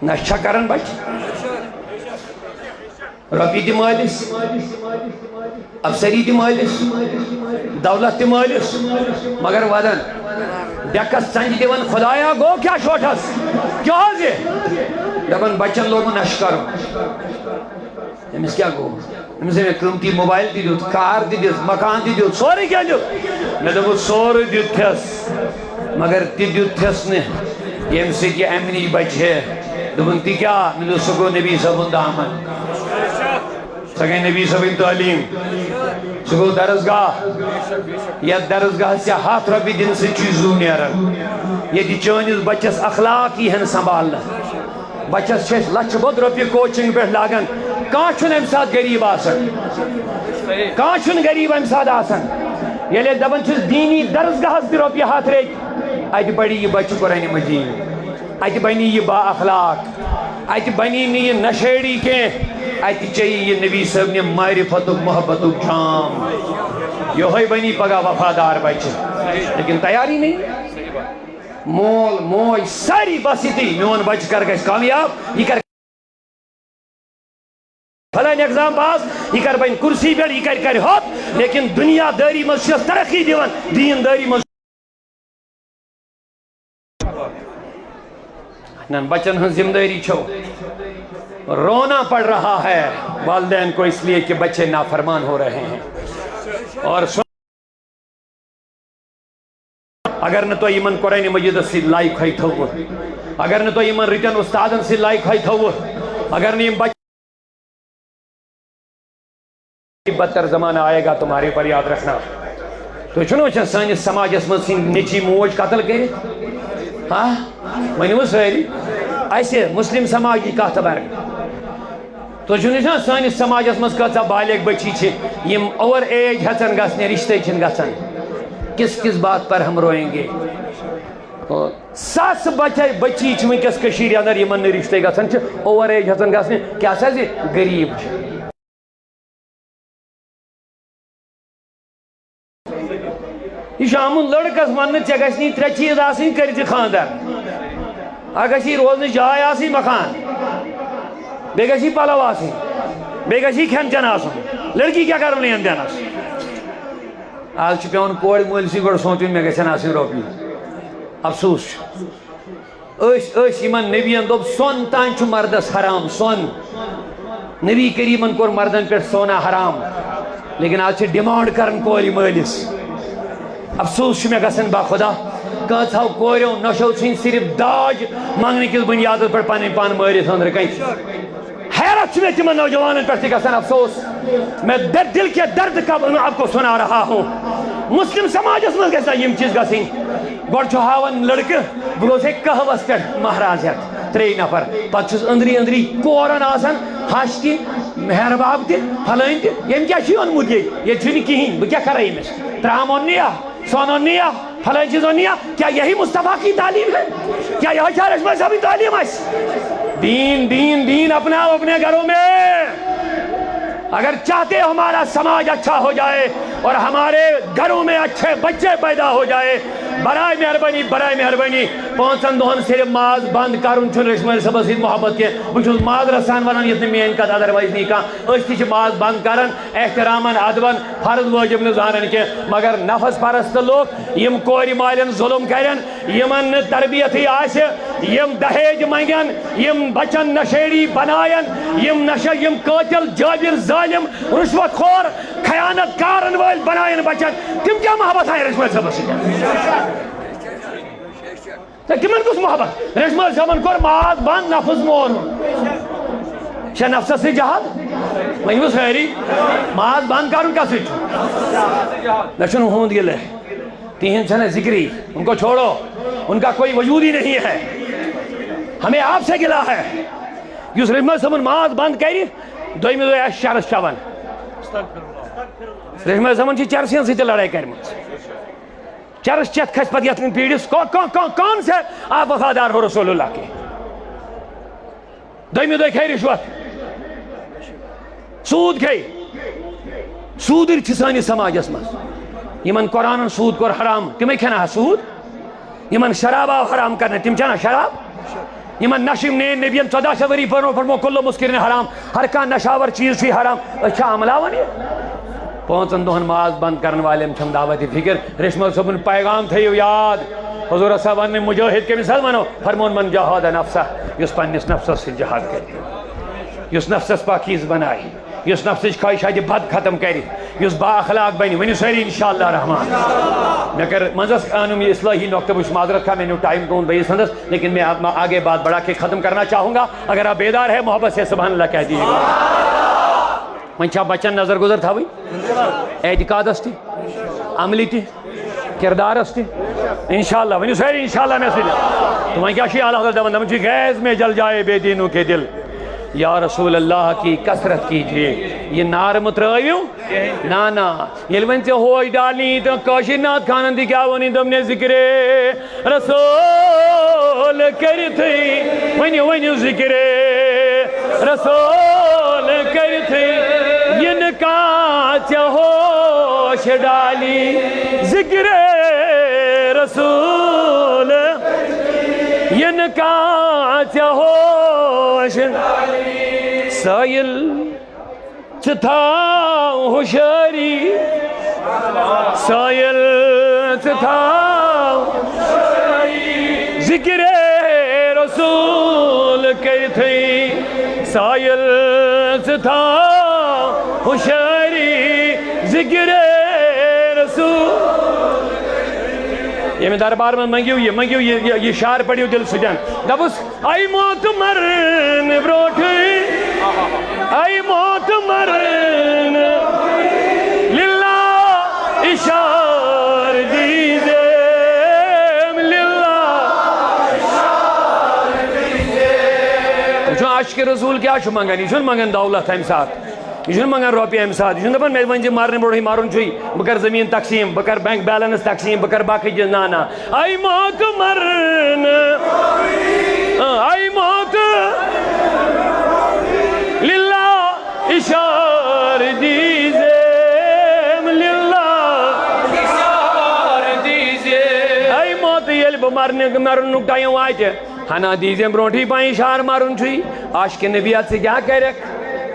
نشہ کرن بچ۔ رۄپیہِ تہِ مٲلِس، افسری تہِ مٲلِس، دولت تہِ مٲلِس، مگر ودان ڈیکس ژنجہِ دِوان، "خدایا، گوٚو کیٛاہ شوٹھس؟ کیٛاہ حظ یہِ؟" دپان، "بچن لوگُن نشہٕ کرُن۔" أمِس کیٛاہ گوٚو؟ أمِس ہے مےٚ قۭمتی موبایل تہِ دیُت، کار تہِ دِژ، مکان تہِ دیُت، سورُے کینٛہہ دیُت۔ مےٚ دوٚپُس، سورُے دیُت تھٮ۪س، مگر تہِ دیُت تھٮ۪س نہٕ، ییٚمہِ سۭتۍ یہِ اَمہِ نِش بچہِ ہے۔ دوٚپُن، "تہِ کیٛاہ؟" مےٚ دوٚپ، "سُہ گوٚو نبی صٲبُن دامن، سۄ گٔے نبی صٲبٕنۍ تعلیٖم، سُہ گوٚو درسگاہ۔ یَتھ درسگاہَس ژےٚ ہَتھ رۄپیہِ دِنہٕ سۭتۍ چھُے زُو نیران، ییٚتہِ چٲنِس بَچَس اخلاق یی ہَن سنبھالنہٕ۔" بَچَس چھِ أسۍ لَچھِ بوٚد رۄپیہِ کوچِنٛگ پٮ۪ٹھ لاگان، کانٛہہ چھُنہٕ اَمہِ ساتہٕ غریٖب آسان، کانٛہہ چھُنہٕ غریٖب اَمہِ ساتہٕ آسان۔ ییٚلہِ أسۍ دَپان چھِس دیٖنی درسگاہَس تہِ رۄپیہِ ہَتھ رٔٹۍ، اَتہِ پَرِ یہِ بَچہِ قرآنِ مجیٖد۔ اتہِ بنی یہِ با اخلاق، اتہِ بنی نہٕ یہِ نشیڑی کینٛہہ، اتہِ چیٚیہِ یہِ نبی صٲبنہِ معرفتُک محبتُک جام۔ یہوے بنی پگاہ وفادار بچہِ، لیکن تیاری نہیں۔ مول موج ساری بس یِتُے، میون بچہِ کر گژھِ کامیاب، یہِ کر فلٲنۍ ایگزام پاس، یہِ کر بنہِ کرسی پٮ۪ٹھ، یہِ کر، کرِ ہُتھ، لیکن دنیا دٲری منٛز چھُس ترقی دِوان، دیٖن دٲری منٛز۔ نن بچن ہٕنٛز ذمہ دٲری چھو، رونا پڑ رہا ہے والدین کو اس لیے کہ بچے نافرمان ہو رہے ہیں۔ اور سن، اگر نہٕ تۄہہِ یِمن قرآن مجیدس سۭتۍ لایق ہے تھوٚوٕ، اگر نہٕ تۄہہِ یِمن رٕتٮ۪ن اُستادن سۭتۍ لایق ہے تھوٚوٕ، اگر نہٕ یِم بچہٕ بدتر زمانہ آئے گا تمہارے اوپر، یاد رکھنا۔ تُہۍ چھِو نہٕ وٕچھان سٲنِس سماجس منٛز سٕنٛدۍ نیٚچی موج قتل کٔرِتھ؟ ہا؟ ؤنِو حظ سٲری۔ اَسہِ مسلم سماجی کتھ خبر۔ تُہۍ چھِو نہٕ وٕچھان سٲنِس سماجس منٛز کۭژاہ بالغ بچی چھِ، یِم اوور ایج ہٮ۪ژن گژھنہِ، رشتے چھِنہٕ گژھان۔ کس کس بات پر ہم روئیں گے؟ ساسہٕ بچے بچی چھِ وٕنکیٚس کٔشیٖرِ اندر، یِمن نہٕ رشتے گژھان چھِ، اوور ایج ہٮ۪ژن گژھنہِ۔ کیٛاہ سا زِ غریٖب چھِ۔ یہِ چھُ آمُت لڑکس وننہٕ، ژےٚ گژھِ نہٕ ترٛےٚ چیٖز آسٕنۍ، کٔرۍ زِ خانٛدر۔ اکھ گژھی روزنٕچ جاے آسٕنۍ، مکان، بیٚیہِ گژھی پلو آسٕنۍ، بیٚیہِ گژھی کھٮ۪ن چٮ۪ن آسُن۔ لڑکی کیٛاہ کرو لین دینس؟ آز چھُ پٮ۪وان کورِ مٲلۍ سٕے گۄڈٕ سونٛچُن، مےٚ گژھن آسٕنۍ رۄپیہِ۔ افسوس چھُ۔ أسۍ ٲسۍ یِمن نبین دوٚپ، سۄن تام چھُ مردس حرام، سۄن۔ نبی کریمن کوٚر مردن پٮ۪ٹھ سونا حرام، لیکن آز چھِ ڈیمانڈ کران کورِ مٲلِس۔ افسوس چھُ مےٚ گژھان، با خدا، کٲژہو کوریو نشو ژھٕنۍ صرف داج منگنہٕ کِس بنیادس پٮ۪ٹھ پنٕنۍ پان مٲرِتھ أنٛدرٕ کنہِ۔ حیرت چھِ مےٚ تِمن نوجوانن پٮ۪ٹھ تہِ گژھان، افسوس۔ میں در-، دل کے درد کا میں آپ کو سنا رہا ہوں۔ مسلم سماجس منٛز گژھِ نہ یِم چیٖز گژھٕنۍ۔ گۄڈٕ چھُ ہاوان لڑکہٕ، بہٕ گوٚوس ہے قہوس پٮ۪ٹھ مہراز ہٮ۪تھ، ترٛیٚیہِ نفر۔ پتہٕ چھُس أنٛدری أنٛدری کورن آسان، ہش تہِ، مہرباب تہِ، پھلٲنۍ تہِ۔ ییٚمۍ کیٛاہ چھُ اوٚنمُت ییٚتہِ؟ ییٚتہِ چھُنہٕ کِہیٖنۍ، بہٕ کیٛاہ کرٕ أمِس؟ ترٛام اوٚن نہٕ یا؟ سۄن اوٚن نہٕ یا؟ فلٲنۍ چیٖز اوٚن نہٕ یا؟ کیا یہی مصطفیٰ کی تعلیم ہے؟ کیا یہی چھا رشمہ صٲبٕنۍ تعلیٖم اَسہِ؟ دین، دین، دین اپناؤ اپنے گھروں میں۔ اگر چاہتے ہو ہمارا سماج اچھا ہو جائے اور ہمارے گھروں میں اچھے بچے پیدا ہو جائے، برائے مہربانی، برائے مہربانی، پانٛژن دۄہن صرف ماز بند کرُن چھُنہٕ رشمٲلۍ صٲبس سۭتۍ محبت کینٛہہ۔ بہٕ چھُس معذرت سان ونان، یتھ نہٕ میٲنۍ کتھ otherwise نی کانٛہہ۔ أسۍ تہِ چھِ ماز بند کران، احترامن، ادبن، فرض وٲجب نہٕ زانان کینٛہہ، مگر نفس پرست لوٗکھ یِم کورِ مالٮ۪ن ظلم کرن، یِمن نہٕ تربیتٕے آسہِ، یِم دہیج منگن، یِم بچن نشیڑی بناین، یِم نشہ، یِم قٲتل، جٲبر، ظٲلم، رشوت خور، خیانت کارن وٲلۍ بناین بچن، تِم کیٛاہ محبت ہاوَن رشمٲلۍ صٲبس سۭتۍ؟ تہٕ تِمن کُس محبت؟ رشمٲلۍ صٲبن کوٚر ماز بنٛد، نفس مورُن۔ چھا نفسس سۭتۍ جہاد؟ ؤنِو سٲری، ماز بنٛد کرُن کس سۭتۍ چھُ؟ مےٚ چھُنہٕ ہُہُنٛد گِلہٕ، تِہِنٛد چھَنہٕ ذِکرٕے، ان کو چھوڑو، ان کا کوئی وجود ہی نہیں ہے۔ ہمیں آپ سے گلہ ہے۔ یُس رشمٲلۍ صٲبن ماز بنٛد کرِ، دوٚیمہِ دۄہہِ آسہِ چرس چٮ۪وان۔ رشمٲلۍ صٲبن چھِ چرسین سۭتۍ تہِ لڑٲے کرمٕژ۔ چرس چٮ۪تھ کھسہِ پتہٕ یتھ پیٖرِس، کو-، کو-، کو-، کون سے آپ وفادار ہو رسول اللہ کے؟ دوٚیمہِ دۄہہِ کھیٚیہِ رِشوت، سوٗد کھیٚیہِ۔ سوٗدٕرۍ چھِ سٲنِس سماجس منٛز۔ یِمن قرآنن سوٗد کوٚر حرام، تِمے کھٮ۪ن ہا سوٗد۔ یِمن شراب آو حرام کرنہٕ، تِم چٮ۪ن ہا شراب۔ یِمن نشہٕ، یِم نین نبین ژۄداہ شیٚتھ ؤری پرو-، فرمو، کُلُ مُسکِرِن حرام، ہر کانٛہہ نشہٕ آور چیٖز چھُے حرام۔ أسۍ چھا عملاوان یہِ؟ پانٛژن دۄہن ماز بنٛد کرن والٮ۪ن چھم دعوت فکر۔ رشمٲلۍ صٲبُن پیغام تھٲیِو یاد۔ حضور صٲبن نے مجاہد کٔمِس حظ ونو؟ فرمون، من جاہد نفسہ، یُس پننِس نفسس سۭتۍ جہاد کرِ، یُس نفسس پاکیز بنایہِ، یُس نفسٕچ خواہشاتِ بد ختم کرِ، یُس با اخلاق بنہِ۔ ؤنِو سٲری انشاءاللہ رحمان۔ مےٚ کٔر منٛزس انُم یہِ اصلٲحی نۄقطہٕ، بہٕ چھُس معذرت خواہ، مےٚ نیوٗ ٹایم تُہُنٛد بیٚیِس ہندس، لیکن میں آگے بات بڑھا کے ختم کرنا چاہوں گا۔ اگر آپ بیدار ہے، محبت سے سبحان اللہ کہہ دیجیے گا۔ وۄنۍ چھا بچن نظر گُزر تھاوٕنۍ؟ اعتقادس تہِ، عملی تہِ، کردارس تہِ۔ انشاءاللہ، ؤنِو سٲری انشاءاللہ مےٚ سۭتۍ۔ تہٕ وۄنۍ کیٛاہ چھُ یہِ اللہ تعالیٰ دپان؟ دپان چھُ، "غیظ میں جل جائے بے دینوں کے دل، یا رسول اللہ کی کثرت کیجیے۔" یہِ نعرٕ مہٕ ترٛٲوِو۔ نہ، نہ۔ ییٚلہِ وۄنۍ ژےٚ ہوش ڈالنی تہٕ کٲشِر نعت خانن تہِ کیٛاہ ووٚنُے، دوٚپنَے، ذکرِ رسول کٔرِتھٕے، ؤنِو، ؤنِو، ذکرِ رسول کٔرِتھٕے، یِنہٕ کانٛہہ ژےٚ ہوش ڈالی۔ ذکرِ رسول، یِنہٕ کانٛہہ ژےٚ ہوش۔ سٲیِل ژٕ تھاو ہُشٲری، سٲیِل ژٕ تھاو ذِکرِ رسول کٔرتھٕے، سٲیِل ژٕ تھاو ہُشٲری ذِکرِ رسول۔ ییٚمہِ دربار منٛز منٛگِو یہِ، منٛگِو یہِ، یہِ، یہِ شعر پٔرِو دِل سۭتۍ۔ دَپُس، اے موت مرن برونٹھے، اے موت مرن اشار دیزیم للہ۔ وٕچھو، عاشق رسول کیٛاہ چھُ منٛگان؟ یہِ چھُنہٕ منٛگان دولت اَمہِ ساتہٕ، یہِ چھُنہٕ منٛگان رۄپیہِ اَمہِ ساتہٕ، یہِ چھُنہٕ دَپان، "مےٚ ؤنۍ زِ مرنہٕ برونٛٹھٕے مَرُن چھُے، بہٕ کَرٕ زٔمیٖن تقسیٖم، بہٕ کَرٕ بینک بیلنس تقسیٖم، بہٕ کَرٕ باقٕے چیٖز۔" نہ، نہ۔ اے موت مرن، اے موت للہ، اشار دیزیم للہ۔ اشار دیزیم۔ اے موت، ییٚلہِ بہٕ مرنہٕ، مرنُک ٹایم واتہِ، ہنا دیزیم برونٹھٕے پہن اشار، مرُن چھُے۔ عاشق نبی، ژٕ کیٛاہ کرکھ؟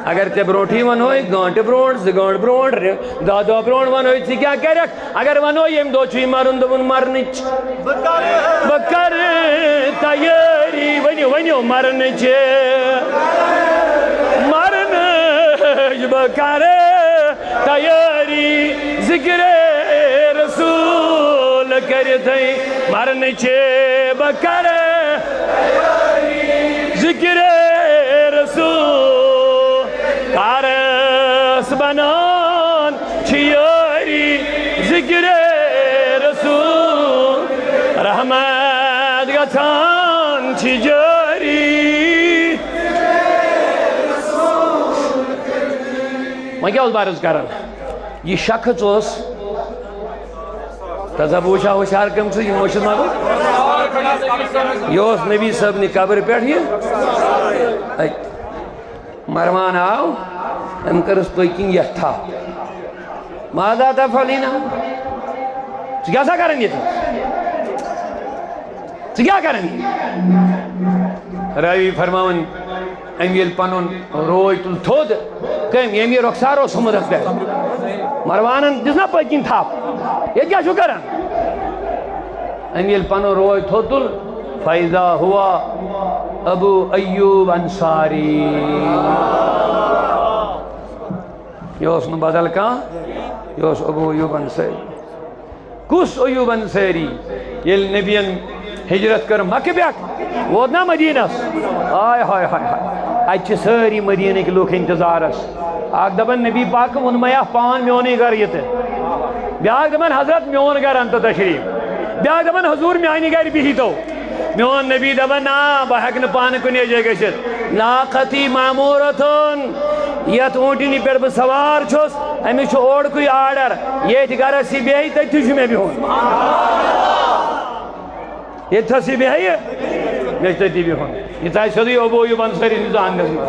اگر ژےٚ برونٹھٕے ونہوے، گٲنٹہٕ برونٹھ، زٕ گٲنٹہٕ برونٹھ، رِ-، دہ دۄہ برونٹھ ونہوے، ژٕ کیٛاہ کرکھ؟ اگر ونو، ییٚمہِ دۄہ چھُے مرُن، دوٚپُن، مرنٕچ۔ بہٕ کرٕ تیٲری، ؤنِو، ؤنِو، مرنٕچ۔ مرنٕچ بہٕ کرٕ تیٲری، ذکر رسول کٔرِتھٕے۔ مرنٕچ بہٕ کرٕ ذکر رسول، کارس بنان چھِ یٲری، ذکر رسول، رحمت گژھان چھِ جٲری۔ وۄنۍ کیٛاہ اوس بہٕ عرض کران؟ یہِ شخص اوس، تَتھ ہا بہٕ وٕچھِ ہا ہوشیار کٔمۍ سٕے، یہِ مٔشِد ما گوٚو؟ یہِ اوس نبی صٲبنہِ قبرِ پٮ۪ٹھ یہِ۔ اَتہِ۔ مروان آو، أمۍ کٔرٕس پٔتۍ کِنۍ یَتھ تھپھ۔ ماذا تفعلین؟ ژٕ کیٛاہ سا کران ییٚتہِ؟ ژٕ کیٛاہ کران ییٚتہِ؟ راوی فرماوان، أمۍ ییٚلہِ پنُن روے تُل تھوٚد، کٔمۍ؟ ییٚمۍ یہِ رۄخسار اوس تھوٚمُت اَتھ پٮ۪ٹھ۔ مروانن دِژ نا پٔتۍ کِنۍ تھپھ، ییٚتہِ کیٛاہ چھُو کران؟ أمۍ ییٚلہِ پنُن روے تھوٚد تُل، فیضا ہوا ابو ایوب انصاری۔ یہِ اوس نہٕ بدل کانٛہہ، یہِ اوس ابو ایوب انصاری۔ کُس ایوب انصاری؟ ییٚلہِ نبین ہجرت کٔر مکہ پٮ۪ٹھ، ووت نا مدینس؟ آے ہاے ہاے ہاے، اتہِ چھِ سٲری مدینٕکۍ لُکھ انتظارس۔ اکھ دپان، نبی پاکن ووٚنمے اَتھ پان میونُے گرٕ یہِ تہٕ۔ بیاکھ دپان، حضرت میون گرٕ انتو تشریف۔ بیاکھ دپان، حضور میانہِ گرِ بِہی تو۔ میون نبی دپان، نا، بہٕ ہیٚکہٕ نہٕ پانہٕ کُنے جایہِ گٔژھِتھ۔ ناقتی معمورتن، یتھ اوٗنٹنہِ پٮ۪ٹھ بہٕ سوار چھُس، أمِس چھُ اورکُے آرڈر، ییٚتھۍ گرس یہِ بیٚہہِ، تٔتھی چھُ مےٚ بِہُن۔ ییٚتہِ تھَس یہِ بیٚہہِ، مےٚ چھُ تٔتی بِہُن۔ یہِ ژاے سیوٚدُے ابو ایوب انصاری ہٕنٛدِس آنٛگنس منٛز۔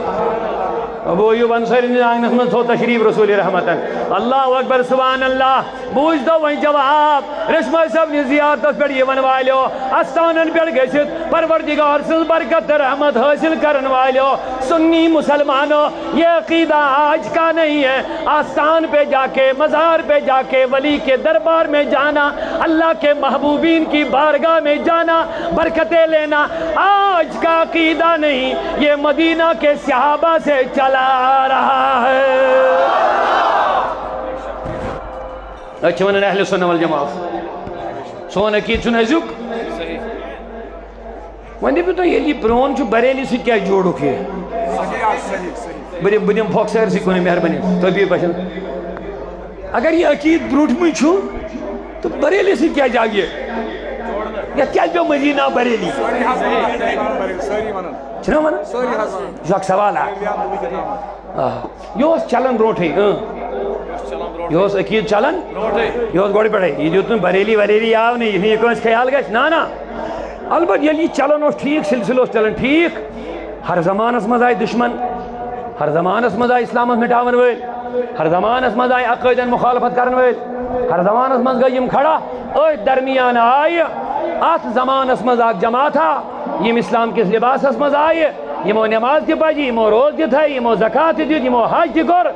ابو ایوب انصاری ہٕنٛدِس آنٛگنس منٛز تھوٚو تشریف رسول رحمتن۔ اللہ اکبر، سبحان اللہ۔ بوٗزتو وۄنۍ جواب، ریشمٲے صٲبنہِ زیارتس پٮ۪ٹھ یِوان والیو، استانن پٮ۪ٹھ گٔژھِتھ پروردگار سٕنٛز برکت تہٕ رحمت حٲصِل کرن والیو سُنی مسلمانو، یہ عقیدہ آج کا نہیں ہے۔ آستان پہ جا کے، مزار پہ جا کے، ولی کے دربار میں جانا، اللہ کے محبوبین کی بارگاہ میں جانا، برکتیں لینا آج کا عقیدہ نہیں، یہ مدینہ کے صحابہ سے چلا آ رہا ہے۔ أسۍ چھِ وَنان اہل سنہ والجماعت۔ سون عقیٖدٕ چھُنہٕ أزیُک۔ وۄنۍ دٔپِو تُہۍ، ییٚلہِ یہِ پرٛون چھُ، بریلی سۭتۍ کیٛازِ جوڑُکھ یہِ؟ بہٕ دِمہٕ، بہٕ دِمہٕ پھۄکھ سٲرسٕے کُنُے، مہربٲنی، تُہۍ بِہِو پَشَن۔ اگر یہِ عقیٖدٕ برٛونٛٹھمٕے چھُ، تہٕ بریلی سۭتۍ کیٛازِ آو یہِ؟ یَتھ کیٛازِ پیوٚو مدیٖنہ بریلی؟ چھِنہ وَنان؟ یہِ چھُ اَکھ سوال اَکھ۔ آ، یہِ اوس چلان برونٛٹھٕے، اۭں۔ یہِ اوس عقیٖد چلان، یہِ اوس گۄڈٕ پٮ۪ٹھَے۔ یہِ دیُت نہٕ بریلی وریلی آو نہٕ، یہِ نہٕ یہِ کٲنٛسہِ خیال گژھِ، نہ، نہ۔ البتہ ییٚلہِ یہِ چلان اوس ٹھیٖک، سلسلہٕ اوس چلان ٹھیٖک، ہر زمانَس منٛز آے دُشمن، ہر زمانَس منٛز آے اِسلامَس مِٹاوَن وٲلۍ، ہر زمانَس منٛز آے عقٲیدَن مُخالفت کَرَن وٲلۍ، ہر زمانَس منٛز گٔے یِم کھڑا۔ أتھۍ درمیان آیہِ اَتھ زمانَس منٛز اَکھ جماعتھا، یِم اِسلام کِس لِباسَس منٛز آیہِ۔ یِمو نٮ۪ماز تہِ پَجہِ، یِمو روزٕ تہِ تھایہِ، یِمو زکوٰۃ تہِ دیُت، یِمو حج تہِ کوٚر،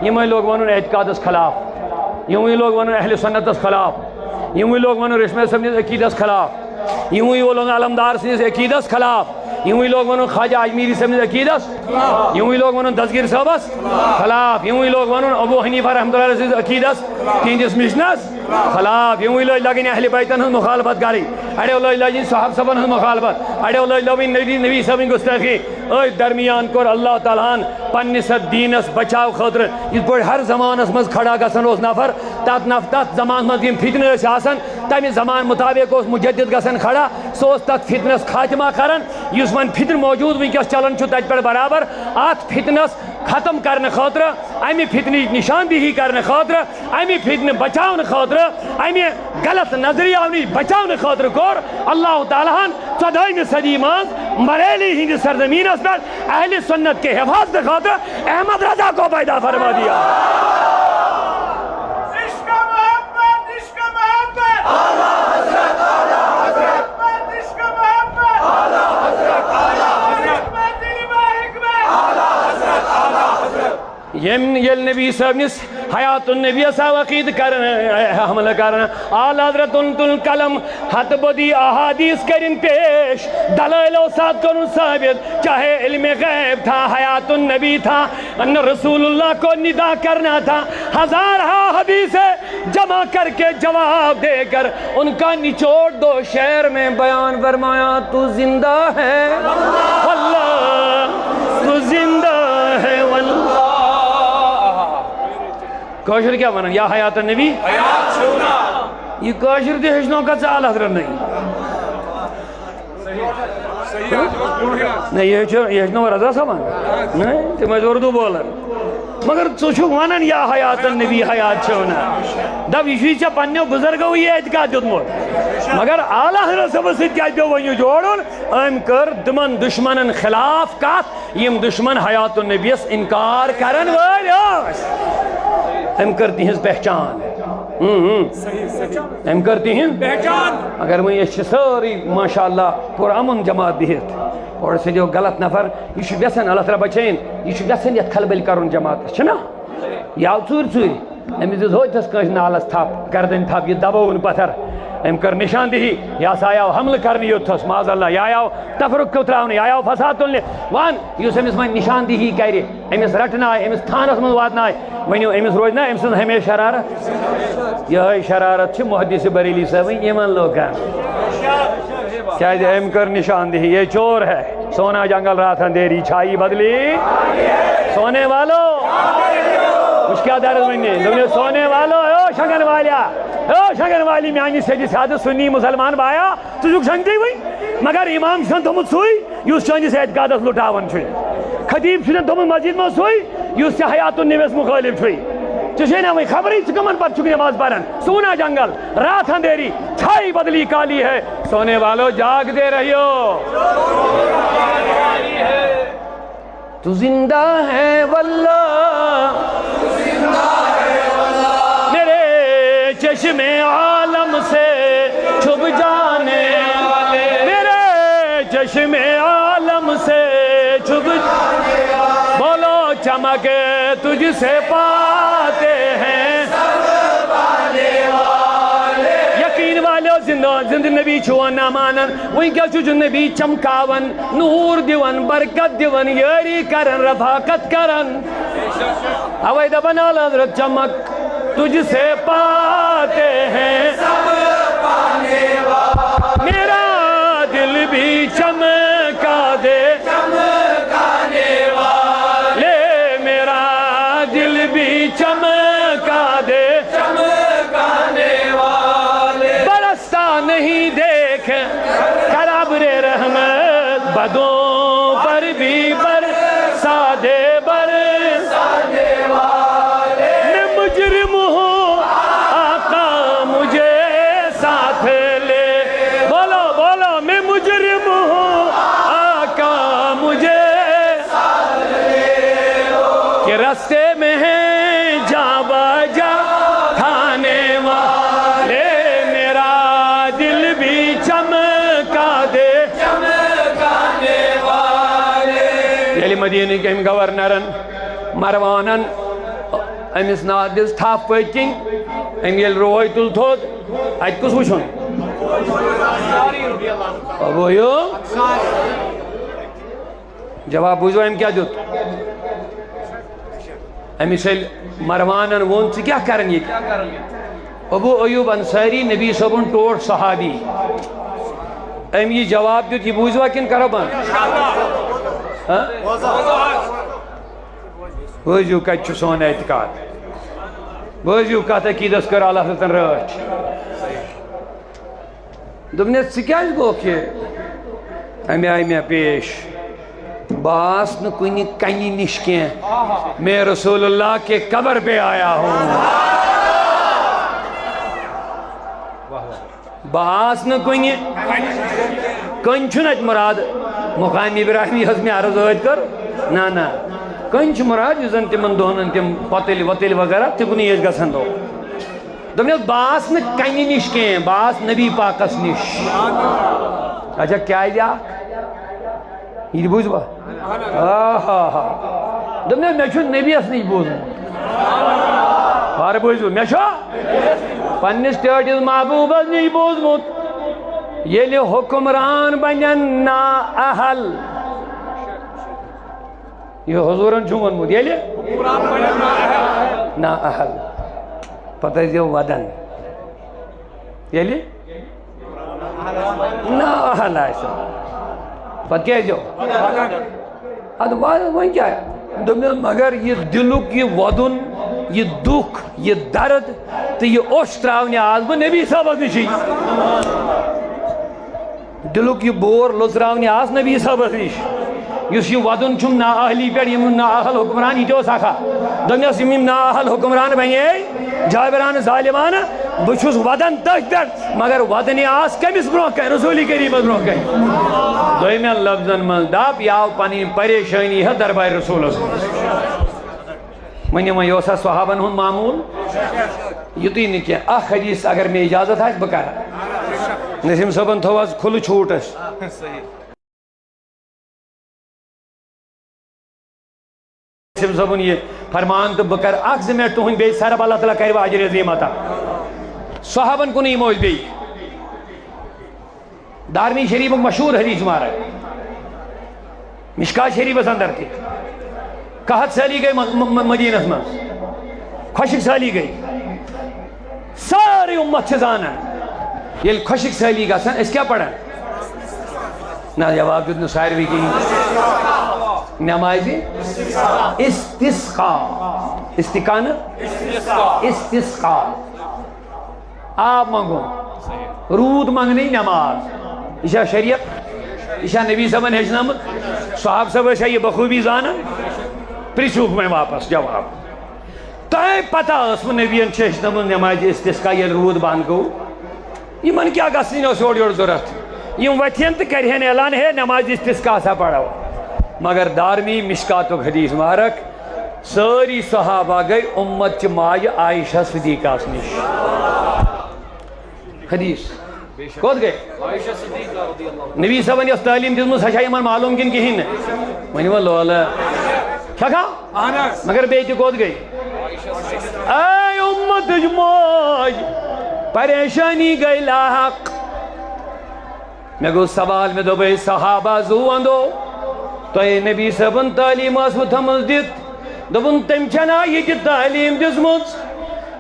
یِموٕے لوگ وَنُن اعتقادَس خلاف، یِموٕے لوگ وَنُن اہل سنتَس خلاف، یِموٕے لوگ وَنُن ریشمٲے صٲبنِس عقیٖدَس خلاف، یِموٕے لوگ وَنُن علمدار سٕنٛدِس عقیٖدَس خلاف، یِموٕے لوگ وَنُن خواجہ اجمیری صٲبنِس عقیٖدَس، یِموٕے لوگ وَنُن دستگیٖر صٲبَس خلاف، یِموٕے لوگ وَنُن ابو حنیفہ رحمتہ اللہ علیہ سٕنٛدِس عقیٖدَس، تِہِنٛدِس مِشنَس خلاف، یِموٕے لٲج لَگٕنۍ اہل بیتَن ہٕنٛز مُخالفت کَرٕنۍ، اَڑیو لٲج لَجِنۍ صحابہٕ صٲبَن ہٕنٛز مُخالفت، اَڑیو لٲج لَوٕنۍ نبی، نبی صٲبٕنۍ گُستٲخی۔ أتھۍ درمیان کوٚر اللہ تعالیٰ ہَن پننِس اَتھ دیٖنَس بچاو خٲطرٕ، یِتھ پٲٹھۍ ہر زمانَس منٛز کھڑا گژھان اوس نفر، تَتھ نف-، تَتھ زمانَس منٛز یِم فتنہٕ ٲسۍ آسان، تَمہِ زمان مُطابِق اوس مُجدد گژھان کھڑا، سُہ اوس تَتھ فتنَس خاتمہ کران۔ یُس وۄنۍ فتنہٕ موجوٗد وٕنکیٚس چلان چھُ، تَتہِ پٮ۪ٹھ برابر، اَتھ فتنَس ختم کرنہٕ خٲطرٕ، اَمہِ فتنٕچ نشاندہی کرنہٕ خٲطرٕ، اَمہِ فتنہٕ بچاونہٕ خٲطرٕ، اَمہِ غلط نظریاو نِش بچاونہٕ خٲطرٕ کوٚر اللہ تعالیٰ ہن ژۄدٲہمہِ صدی منٛز بریلی ہٕنٛدِس سرزمینس پٮ۪ٹھ اہل سنت کے حفاظت خاطر احمد رضا کو پیدا فرما دیا۔ عشق محبت، عشق محبت۔ اعلیٰ حضرت، اعلیٰ حضرت۔ محبت، عشق محبت۔ اعلیٰ حضرت، اعلیٰ حضرت۔ محبت، علم حکمت۔ اعلیٰ حضرت، اعلیٰ حضرت۔ یم ییٚلہِ نبی صٲبنِس حیات النبیس آو عقیدٕ کرنہٕ، حملہٕ کرنہٕ، اعلیٰ حضرتن تُل قلم، ہتہٕ بٔدی احادیث کٔرِن پیش، دلائلو ساتھ کوٚرُن ثابت، چاہے علم غیب تھا، حیات النبی تھا، ان رسول اللہ کو ندا کرنا تھا، ہزارہا حدیثیں جمع کر کے جواب دے کر ان کا نچوڑ دو شعر میں بیان فرمایا، تو زندہ ہے واللہ، تو زندہ ہے واللہ۔ کٲشُر کیٛاہ وَنان؟ یا حیات نبی؟ یہِ کٲشُر تہِ ہیٚچھنو کَتھ ژٕ اعلیٰ حضرت نٕے؟ نہ، یہِ ہیٚچھو، یہِ ہیٚچھنو رضا صٲبَن؟ نہ، تِم ٲسۍ اُردو بولان۔ مگر ژٕ چھُکھ وَنان یا حیات نبی، حیات چھِ وَنان۔ دَپ، یہِ چھُے ژےٚ پنٛنیو بُزرگو یہِ اعتقاد دیُتمُت۔ مگر اعلیٰ حضرت صٲبَس سۭتۍ کیٛازِ پیوٚو وۄنۍ یہِ جوڑُن؟ أمۍ کٔر تِمَن دُشمَنَن خلاف کَتھ، یِم دُشمَن حیات النبیَس اِنکار کَرَن وٲلۍ ٲسۍ۔ أمۍ کٔر تِہِنٛز پہچان۔ ہم، ہم۔ أمۍ کٔر تِہِنٛز پہچان۔ اگر وۄنۍ أسۍ چھِ سٲرٕے ماشاء اللہ پُرامُن جماعت بِہِتھ، اورٕ سۭتۍ یو غلط نفر، یہِ چھُ یژھان اللہ تعالیٰ بچٲیِن، یہِ چھُ یژھان یَتھ کھلبٔلۍ کَرُن جماعتَس، چھُنہ؟ یہِ آو ژوٗرِ ژوٗرِ۔ أمِس دِژ ہوٚتھَس کٲنٛسہِ نالَس تھَپھ، گردَنہِ تھَپھ، یہِ دَبووُن پَتھر۔ أمۍ کٔر نِشاندِہی، یہِ ہسا آو حملہٕ کَرنہِ یوٚتھَس، معاذ اللہ، یہِ آو تفرقہٕ ترٛاونہِ، یہِ آو فساد تُلنہِ۔ وَن، یُس أمِس وۄنۍ نِشاندِہی کَرِ، أمِس رَٹنایہِ، أمِس تھانَس منٛز واتنایہِ، ؤنِو، أمِس روزِ نا أمۍ سٕنٛز ہمیشہِ شرارت؟ یِہوٚے شرارت چھِ محدث بریلی صٲبٕنۍ یِمَن لوٗکَن۔ کیٛازِ أمۍ کٔر نِشاندِہی، یہ چور ہے۔ سونا جنگل رات اندھیری، چھائی بدلی۔ سونے والو، وٕچھ کیٛاہ درد وَنہِ۔ دوٚپُن، سونے والو، او شنگن والیا، او شنگن والی میٛانہِ سیٚدِ سادٕ سُنی مُسلمان بایا، ژٕ چھُکھ شنگتی وٕنہِ، مگر امام چھُنہٕ تھوٚمُت سُے، یُس چٲنِس اعتقادس لُٹاوان چھُے۔ خطیب چھُنہٕ تھوٚمُت مسجد منٛز سُے، یُس ژےٚ حیات النبیَس مُخٲلِف چھُے۔ ژےٚ چھے نہ وۄنۍ خبرٕے، ژٕ کٕمن پتہٕ چھُکھ نٮ۪ماز پران؟ سونا جنگل، رات اندھیری، چھائی بدلی کالی ہے۔ سونے والو، جاگتے رہیو۔ تو زندہ ہے واللہ، میرے چشم عالم سے چھپ جانے والے، میرے چشم عالم سے چھپ، بولو، چمک تجھ سے پاتے ہیں۔ یقین والو، زندہ، زندہ نبی چھُ ونان مانان، وٕنکیٚس چھُ نبی چمکاوان، نور دِوان، برکت دِوان، یٲری کران، رفاقت کران۔ اوے دپان اعلیٰ حضرت، چمک تجھ سے پاتے ہیں، میرا دل بھی چمکا دے، لے میرا دل بھی چمکا دے، برستا نہیں دیکھ کر ابر رحمت، بدوں پر بھی برسا دے، برسا دے۔ میں مجرم ہوں، آقا مجھے ساتھ لے۔ بولو، بولو، میں مجرم ہوں، آقا مجھے کہ رستے میں ہیں جاں باجاں کھانے والے، میرا دل بھی چمکا دے۔ ییٚلہِ مدیٖنٕکۍ أمۍ گورنرن مروانن أمِس ناو دِژ تھپھ پٔتۍ کِنۍ، أمۍ ییٚلہِ روے تُل تھوٚد، اَتہِ کُس وٕچھُن؟ ابو ایوب۔ جواب بوٗزِو أمۍ کیٛاہ دیُت۔ أمِس ییٚلہِ مروانن ووٚن، "ژٕ کیٛاہ کران ییٚتہِ؟" ابو ایوب انصاری، نبی صٲبُن ٹوٹھ صحابی۔ أمۍ یہِ جواب دیُت، یہِ بوٗزِوا کِنہٕ کرو بنٛد؟ ہاں؟ بوٗزِو، کَتہِ چھُ سون اعتقاد؟ بوٗزِو کَتھ، عقیٖدَس کٔر اللہ تعالیٰ ہَن رٲچھ۔ دوٚپنَس، "ژٕ کیٛازِ گوٚکھ یہِ اَمہِ آیہِ مےٚ پیش؟ بہٕ آس نہٕ کُنہِ کَنہِ نِش کینٛہہ۔ میں رسول اللہ کے قبر پہ آیا ہوں۔" بہٕ آس نہٕ کُنہِ۔ کٔنۍ چھُنہٕ اَتہِ مُراد مقام ابراہیمی یۄس مےٚ عرض ٲدۍ کٔر۔ نہ، نہ۔ کٔنۍ چھُ مُراد یُس زَن تِمَن دۄہَن تِم پۄتٕلۍ وۄتٕلۍ وغیرہ تِکُنٕے ٲسۍ گژھان دۄہ۔ دوٚپنَس، "بہٕ آس نہٕ کَنہِ نِش کینٛہہ، بہٕ آس نبی پاکَس نِش۔" اچھا، کیٛازِ اَکھ؟ یہِ تہِ بوٗزوا؟ آہا۔ دوٚپنَس، "مےٚ چھُ نبیَس نِش بوٗزمُت۔" وارٕ بوٗزِو، مےٚ چھُ پننِس ٹٲٹھِس محبوٗبس نِش بوٗزمُت، ییٚلہِ حُکمران بنن نااہل۔ یہِ حضوٗرن چھُ ووٚنمُت، ییٚلہِ نااہل، پتہٕ ٲسۍزیو ودان۔ ییٚلہِ نااہل آسن، پتہٕ کیٛاہ ٲسۍزیو؟ اَدٕ وَ-، وۄنۍ کیٛاہ؟ دوٚپمَس، مگر یہِ دِلُک یہِ وَدُن، یہِ دُکھ، یہِ درد تہٕ یہِ اوٚش ترٛاونہِ آس بہٕ نبی صٲبَس نِشی۔ دِلُک یہِ بور لوٚژراونہِ آس نبی صٲبَس نِش۔ یُس یہِ وَدُن چھُم نااہلی پٮ۪ٹھ، یِم نااہل حُکمران، یہِ تہِ اوس اَکھا۔ دوٚپمَس، یِم، یِم نااہل حُکمران بَنے جابرانہٕ ظالمانہٕ، بہٕ چھُس وَدان تٔتھۍ پٮ۪ٹھ، مگر وَدنہِ آس کٔمِس برونٛہہ کَنہِ؟ رسوٗلِ کریٖمَس برونٛہہ کَنہِ۔ دوٚیمٮ۪ن لفظن منٛز دَپ، یہِ آو پنٕنۍ پریشٲنی ہٮ۪تھ دربارِ رسوٗلس منٛز۔ وۄنۍ، وۄنۍ اوس اَتھ صحابن ہُنٛد معموٗل یُتُے نہٕ کینٛہہ۔ اکھ حدیث اگر مےٚ اجازت آسہِ، بہٕ کرٕ۔ نسیٖم صٲبن تھوٚو آز کھُلہٕ چھوٗٹ اَسہِ۔ نسیٖم صٲبُن یہِ فرمان تہٕ بہٕ کرٕ اکھ زٕ منٹ تُہنٛدۍ بیٚیہِ سرب، اللہ تعالیٰ کرِ وۄنۍ اجر عظیٖم عطا۔ صحابن کُن یِمو أسۍ بیٚیہِ۔ دارمی شریفُک مشہوٗر حدیث مبارک، مشکات شریفس اندر تہِ۔ قحط سٲلی گٔے م-، م-، م-، مدینس منٛز، خۄشک سٲلی گٔے۔ سٲرٕے اُمت چھِ زانان، ییٚلہِ خۄشک سٲلی گژھن، أسۍ کیٛاہ پران؟ نہ، جواب دیُت نہٕ ساروٕے کِہیٖنۍ۔ نمازِ استسقا۔ استقا نہٕ؟ استسقا۔ آب منٛگُن، روٗد منٛگنٕے نماز۔ یہِ چھا شریعت؟ یہِ چھا نبی صٲبن ہیٚچھنٲومٕژ؟ صحابہٕ صٲب ٲسیا یہِ بخوٗبی زانان؟ پرٛژھِوکھ وۄنۍ واپس جواب۔ تۄہہِ پتہ ٲسوٕ نبیَن چھِ ہیٚچھنٲومٕژ نمازِ استسقا ییٚلہِ روٗد بنٛد گوٚو؟ یِمن کیٛاہ گژھنٕے اوس یورٕ یورٕ ضوٚرتھ؟ یِم وۄتھن تہٕ کرِہن اعلان، "ہے، نمازِ استسقا سا پرو۔" مگر دارمی مشکاتُک حدیث مبارک، سٲری صحابہ گٔے اُمت چہِ ماجہِ عائشہ صدیقہ نِش۔ حدیث کوٚت گٔے؟ نبی صٲبن یۄس تعلیٖم دِژمٕژ، سۄ چھا یِمن معلوٗم کِنہٕ کِہیٖنۍ نہٕ؟ ؤنِو وۄنۍ لولہٕ۔ چھکھا؟ مگر بیٚیہِ تہِ کوٚت گٔے؟ اے اُمتٕچ موج، پریشٲنی گٔے لاحق۔ مےٚ گوٚو سوال، مےٚ دوٚپ، "اے صحابہ، زُو وَندو، تۄہہِ نبی صٲبن تعلیٖم ٲسوٕ تھٲمٕژ دِتھ؟" دوٚپُن، "تٔمۍ چھَنا یہِ تہِ تعلیٖم دِژمٕژ،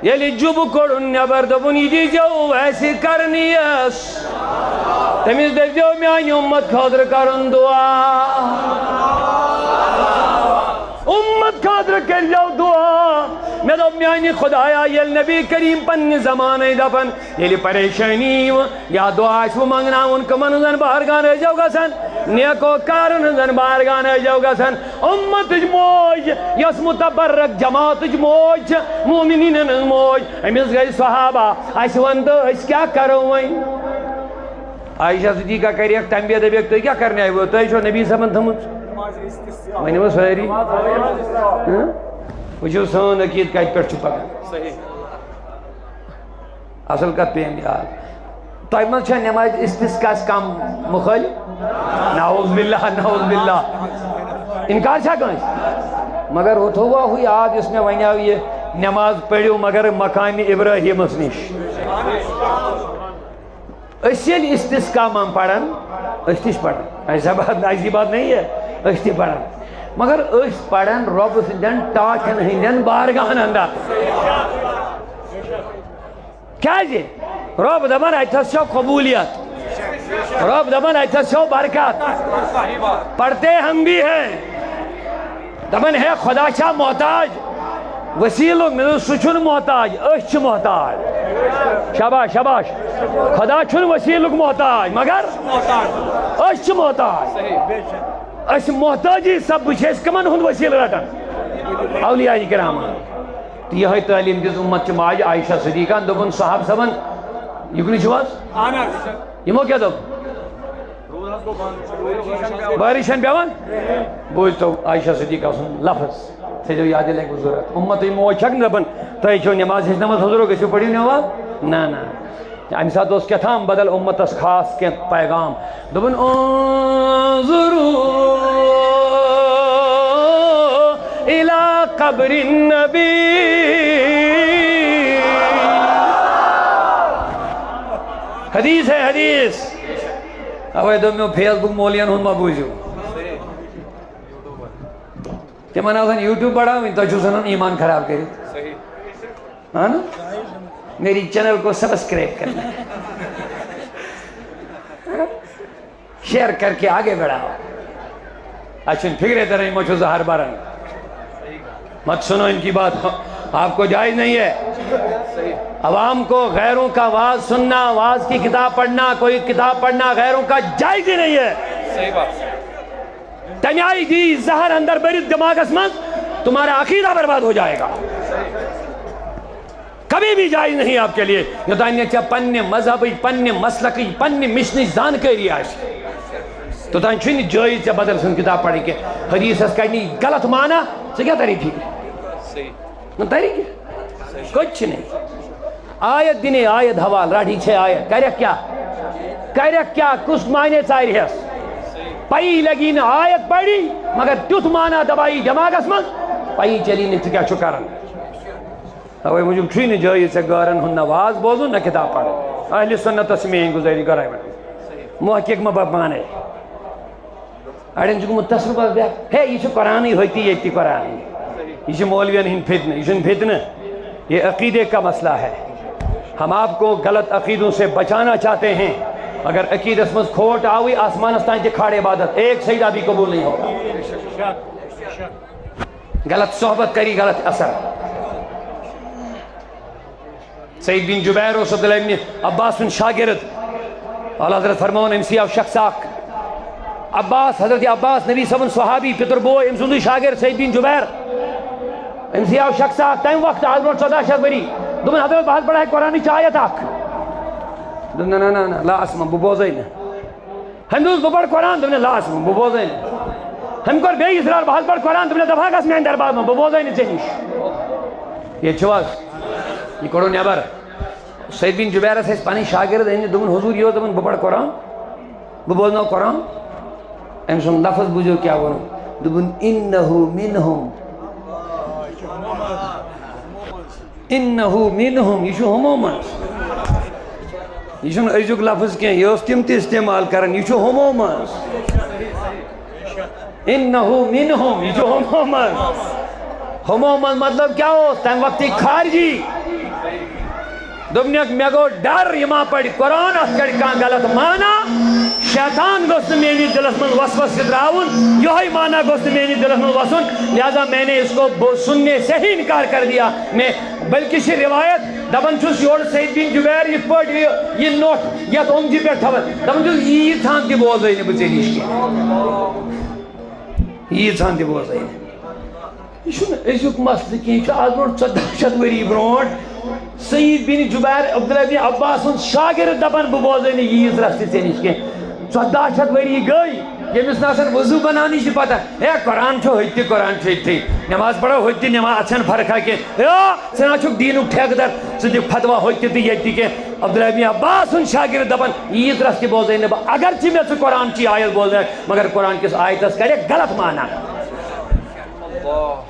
ییٚلہِ جُبہٕ کوٚڑُن نٮ۪بر، دوٚپُن، 'یہِ دیٖزیو ویسہِ کرنِیَس، تٔمِس دٔپۍزیو میٛانہِ اُمت خٲطرٕ کرُن دُعا۔ اُمت خٲطرٕ کٔرۍزیو دُعا۔'" مےٚ دوٚپ، "میٛانہِ خۄدایا، ییٚلہِ نبی کریم پننہِ زمانَے دَپان، ییٚلہِ پریشٲنی یِوٕ یا دُعا آسِوٕ منٛگناوُن، کٕمن ہٕنٛزن بارگاہن ٲسۍزیو گژھان؟ نیکو کارن ہٕنٛزن بارگاہن ٲسۍزیو گژھان۔" اُمتٕچ موج، یۄس متبرک جماعتٕچ موج چھِ، مومنیٖنن ہٕنٛز موج، أمِس گٔے صحابہ۔ اَسہِ وَن تہٕ أسۍ کیٛاہ کرو وۄنۍ؟ عائشہ صدیقہ کریکھ تنبیہ، دپیکھ، "تُہۍ کیٛاہ کرنہِ آیوٕ؟ تۄہہِ چھو نبی صٲبن تھٲمٕژ؟" ؤنِو سٲری۔ ہہ؟ وٕچھِو سٲنۍ عقیٖد کتہِ پٮ۪ٹھ چھُ پکان۔ اصل کتھ پیٚیَم یاد۔ تۄہہِ منٛز چھا نمازِ استسقاہس کم مخٲلف؟ نعوذ باللہ، نعوذ باللہ۔ انکار چھا کٲنٛسہِ؟ مگر ہُہ تھووا ہُہ یاد یُس مےٚ ونیاو، یہِ نماز پٔرِو مگر مقامِ ابراہیمس نِش۔ أسۍ ییٚلہِ استسقا منٛز پران، أسۍ تہِ چھِ پران۔ ایسا بات، ایسی بات نہیں ہے، أسۍ تہِ پران۔ مگر أسۍ پران رۄب سٕنٛدٮ۪ن ٹاٹھٮ۪ن ہٕنٛدٮ۪ن بارگاہن اندر۔ کیازِ؟ رۄب دپان، اتہِ تھس چھو قبولیت۔ رۄب دپان، اتہِ تھس چھو برکت۔ پڑھتے ہم بھی ہیں۔ دپان، ہے، خدا چھا محتاج؟ وسیلُک، مےٚ دوٚپ، سُہ چھُنہٕ محتاج، أسۍ چھِ محتاج۔ شاباش، شاباش۔ خدا چھُنہٕ وسیلُک محتاج، مگر أسۍ چھِ محتاج۔ أسۍ محتاجی سببہٕ چھِ أسۍ کٕمن ہُنٛد وسیلہٕ رٹان؟ اولیاء کرامن۔ تہٕ یِہوٚے تعلیٖم دِژ اُمت چہِ ماجہِ عائشہ صدیقہ۔ دوٚپُن صحابہٕ صٲبن، یُکنُے چھِو حظ؟ اہن حظ۔ یِمو کیٛاہ دوٚپ؟ بارش چھَنہٕ پٮ۪وان؟ بوٗزتو عائشہ صدیقہ سُنٛد لفظ، تھٲیزیو یاد، ییٚلہِ اَکہِ ضروٗرت۔ اُمتٕے موج چھَکھ نہٕ دَپان، تۄہہِ چھو نٮ۪ماز ہیٚچھنٲومٕژ حضورو، گٔژھِو پٔرِو نٮ۪ماز۔ نہ، نہ۔ اَمہِ ساتہٕ اوس کیٛاہ تام بدل اُمتَس خاص کینٛہہ پیغام۔ دوٚپُن، انظروا الی قبر النبی۔ حدیث ہے حدیث۔ اوے دوٚپ مےٚ، Facebook مولوین ہُنٛد ما بوٗزِو۔ تِمن آسان YouTube بڑاوٕنۍ، تۄہہِ چھُو ژھٕنان ایمان خراب کٔرِتھ۔ صحیح۔ ہاں نا؟ میری چینل کو سبسکرائب کرنا ہے۔ شیئر کر کے آگے بڑھاؤ۔ اچھا، فکر ہے تیرا، مجھے زہر بارن۔ مت سنو ان کی بات، آپ کو جائز نہیں ہے۔ عوام کو غیروں کا واز سننا، واز کی کتاب پڑھنا، کوئی کتاب پڑھنا غیروں کا جائز ہی نہیں ہے۔ صحیح بات۔ تمہِ آیہِ دی زہر اندر بٔرِتھ دماغس منٛز، تمہارا عقیدہ برباد ہو جائے گا۔ کبھی بھی جائز نہیں آپ کے لیے۔ یوٚتام نہٕ ژےٚ پننہِ مذہبٕچ، پننہِ مسلکٕچ، پننہِ مِشنٕچ زانکٲری آسہِ، توٚتام چھُنہٕ جٲیز ژےٚ بدل سٕنٛز کِتاب پرٕنۍ کینٛہہ۔ حدیثس کڑنی غلط معنی، ژےٚ کیٛاہ ترِ فکرِ؟ صحیح۔ نہ ترِ کینٛہہ۔ کچھ نہیں۔ آیت دِنے آیت حوال، راٹھی چھے آیت۔ کرکھ کیا؟ کرکھ کیا؟ کُس معنی ژارِ ہس؟ پئی لگی نہٕ آیت پری، مگر تیُتھ معنی دبایی دماغس منٛز، پئی چلی نہٕ ژٕ کیٛاہ چھُکھ کران۔ توے موٗجوٗب چھُے نہٕ جٲیز ژےٚ غٲرن ہُنٛد نہ واز بوزُن، نہ کِتاب پرُن۔ اہل سنتس چھِ میٲنۍ گُزٲرِش، گرے وۄنۍ محقق مہ بہ پانے۔ اڑٮ۪ن چھُ گوٚمُت تصرُف، بیا، ہے، یہِ چھُ قرآنٕے، ہوٚتہِ ییٚتہِ تہِ قرآنٕے۔ یہِ چھُ مولوین ہٕنٛدۍ فتنہٕ، یہِ چھُنہٕ فتنہٕ، یہ عقیدے کا مسئلہ ہے۔ ہم آپ کو غلط عقیدوں سے بچانا چاہتے ہیں، اگر عقیدس منٛز کھوٹ آوٕے، آسمانس تام تہِ کھڑ عبادت، ایک سجدہ بھی قبول نہیں ہوگا۔ غلط صحبت کری غلط اثر۔ سعید بن جبیر اوس عبداللہ ابن عباس سُنٛد شاگرد۔ اعلیٰ حضرت فرماوان، أمۍ سٕے آو شخص اکھ، عباس، حضرت عباس، نبی صٲبُن صحابی، پِتُر بوے، أمۍ سُنٛدُے شاگرد سعید بن جبیر۔ أمۍ سٕے آو شخص اکھ، تَمہِ وقتہٕ، از برونٛٹھ ژۄداہ شیٚتھ ؤری۔ دوٚپُن، حضرت، بہٕ حظ پرٕ ہا قرآنٕچ آیت اکھ۔ دوٚپُن، نہ، نہ، نہ، نہ، لا اسمع، بہٕ بوزے نہٕ۔ ہُمۍ دوٚپُس، بہٕ پرٕ قرآن، دوٚپُن، لا اسمع، بہٕ بوزے نہٕ۔ ہُمۍ کوٚر بیٚیہِ اصرار، بہٕ حظ پرٕ قرآن، دوٚپُن، دپہٕ ہاکھ آس میانہِ دربارس منٛز، بہٕ بوزے نہٕ ژےٚ نِش۔ ییٚتہِ چھِو حظ؟ یہِ کوٚڑُن نٮ۪بر۔ سعید بن جبیرس ٲسۍ پنٕنۍ شاگرد أنِتھ، دوٚپُن، حضور، یہِ اوس دپان، بہٕ پرٕ قرآن، بہٕ بوزناو قرآن۔ أمۍ سُنٛد لفظ بوٗزِو کیٛاہ ووٚنُن۔ دوٚپُن، انہ منہم۔ انہ منہم، یہِ چھُ ہُمو منٛز۔ یہِ چھُنہٕ أزیُک لفظ کینٛہہ، یہِ اوس تِم تہِ استعمال کران، یہِ چھُ ہُمو منٛز۔ انہ منہم، یہِ چھُ ہُمو منٛز۔ ہُمو منٛز مطلب کیٛاہ اوس؟ تَمہِ وقتٕکۍ خارجی۔ دوٚپنَکھ، مےٚ گوٚو ڈر، یہِ ما پرِ قرآن، اَتھ کَڑِ کانٛہہ غلط معنی۔ شیطان گوٚژھ نہٕ میٛٲنِس دِلَس منٛز وسوسہٕ ترٛاوُن، یِہوٚے معنی گوٚژھ نہٕ میٛٲنِس دِلَس منٛز وَسُن، لہذا میں نے اس کو بو-، سننے سے ہی انکار کر دیا۔ میں، بلکہِ چھِ رِوایت، دَپان چھُس، یورٕ سعید بن جبیر یِتھ پٲٹھۍ یہِ، یہِ نوٚٹھ یَتھ اوٚنٛگجہِ پٮ۪ٹھ تھاوان، دَپان چھُس، ییٖژ ہَن تہِ بوزے نہٕ بہٕ ژےٚ نِش کینٛہہ۔ ییٖژ ہَن تہِ بوزے نہٕ۔ یہِ چھُنہٕ أزیُک مسلہٕ کینٛہہ، یہِ چھُ آز برونٛٹھ ژۄداہ شیٚتھ ؤری برونٛٹھ سعید بن جبیر، عبداللہ بن عباس سُنٛد شاگرد دَپان، بہٕ بوزے نہٕ ییٖژ رَژھ تہِ ژےٚ نِش کینٛہہ۔ ژۄداہ شیٚتھ ؤری گٔے، ییٚمِس نہٕ آسان وضوٗ بَناونٕچ تہِ پَتہ۔ ہے، قرآن چھُ ہوٚتہِ تہِ، قرآن چھُ ییٚتہِ تھٕے۔ نٮ۪ماز پَرو ہوٚتہِ تہِ، نٮ۪ماز، اَتھ چھَنہٕ فرقہ کینٛہہ۔ ہے، ژٕ نہ چھُکھ دیٖنُک ٹھیکہٕ دَر، ژٕ دِکھ فتوا ہوٚتہِ تہِ تہٕ ییٚتہِ تہِ کینٛہہ۔ عبداللہ بن عباس سُنٛد شاگرد دَپان، ییٖژ رَژھ تہِ بوزے نہٕ بہٕ، اگرچہِ مےٚ ژٕ قرآن چی آیت بوزنٲوِتھ، مگر قرآن کِس آیتس کڑکھ غلط معنی۔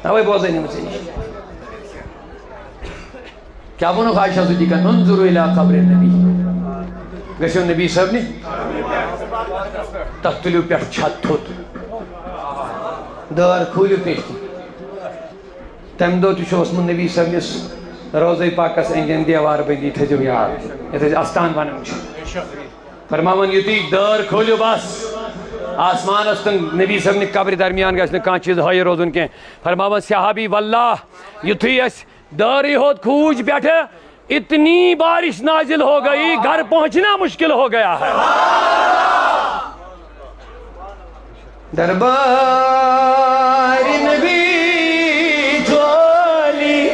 توے بوزے نہٕ مےٚ ژےٚ نِش۔ کیٛاہ ووٚنُکھ عائشہ صدیقہ؟ انظروا الی قبر النبی۔ گٔژھِو نبی صٲبنہِ، تتھ تُلِو پٮ۪ٹھ چھت تھوٚد۔ دٲر کھوٗلِو پیٚٹھۍ۔ تَمہِ دۄہ تہِ چھُ اوسمُت نبی صٲبنِس روضے پاکس أنٛدۍ أنٛدۍ دیوار بٔنٛدی، تھٲیزیو یاد، یَتھ أسۍ استان وَنان چھِ۔ فرماوان، یُتُے دٲر کھوٗلِو بس، آسمانس تہٕ نبی صٲبنہِ قبرِ درمیان گژھِ نہٕ کانٛہہ چیٖز حٲیِل روزُن کینٛہہ۔ فرماوان صحابی، واللہ، یُتھُے اَسہِ دٲرٕے ہوت کھوٗج پٮ۪ٹھٕ، اتنی بارش نازل ہو گئی، گھر پہنچنا مشکل ہو گیا ہے۔ دربار نبی چھُ عٲلی،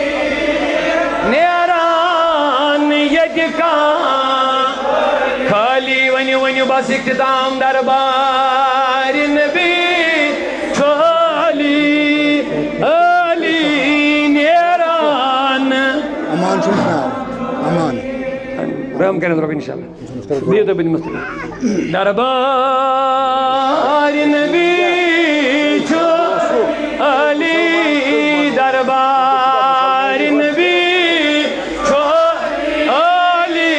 نیران ییٚتہِ کانٛہہ خٲلی۔ ؤنِو، ؤنِو، بس اختتام۔ دربار نبی چھُ عٲلی، عٲلی نیران۔ امان چھُ ناو، امان۔ رحم کٔرِتھ رۄب انشاءاللہ۔ بِہِو تُہۍ بٕنہِ مُستقبل۔ دربار نبی چھُ عٲلی، دربار نبی چھُ عٲلی،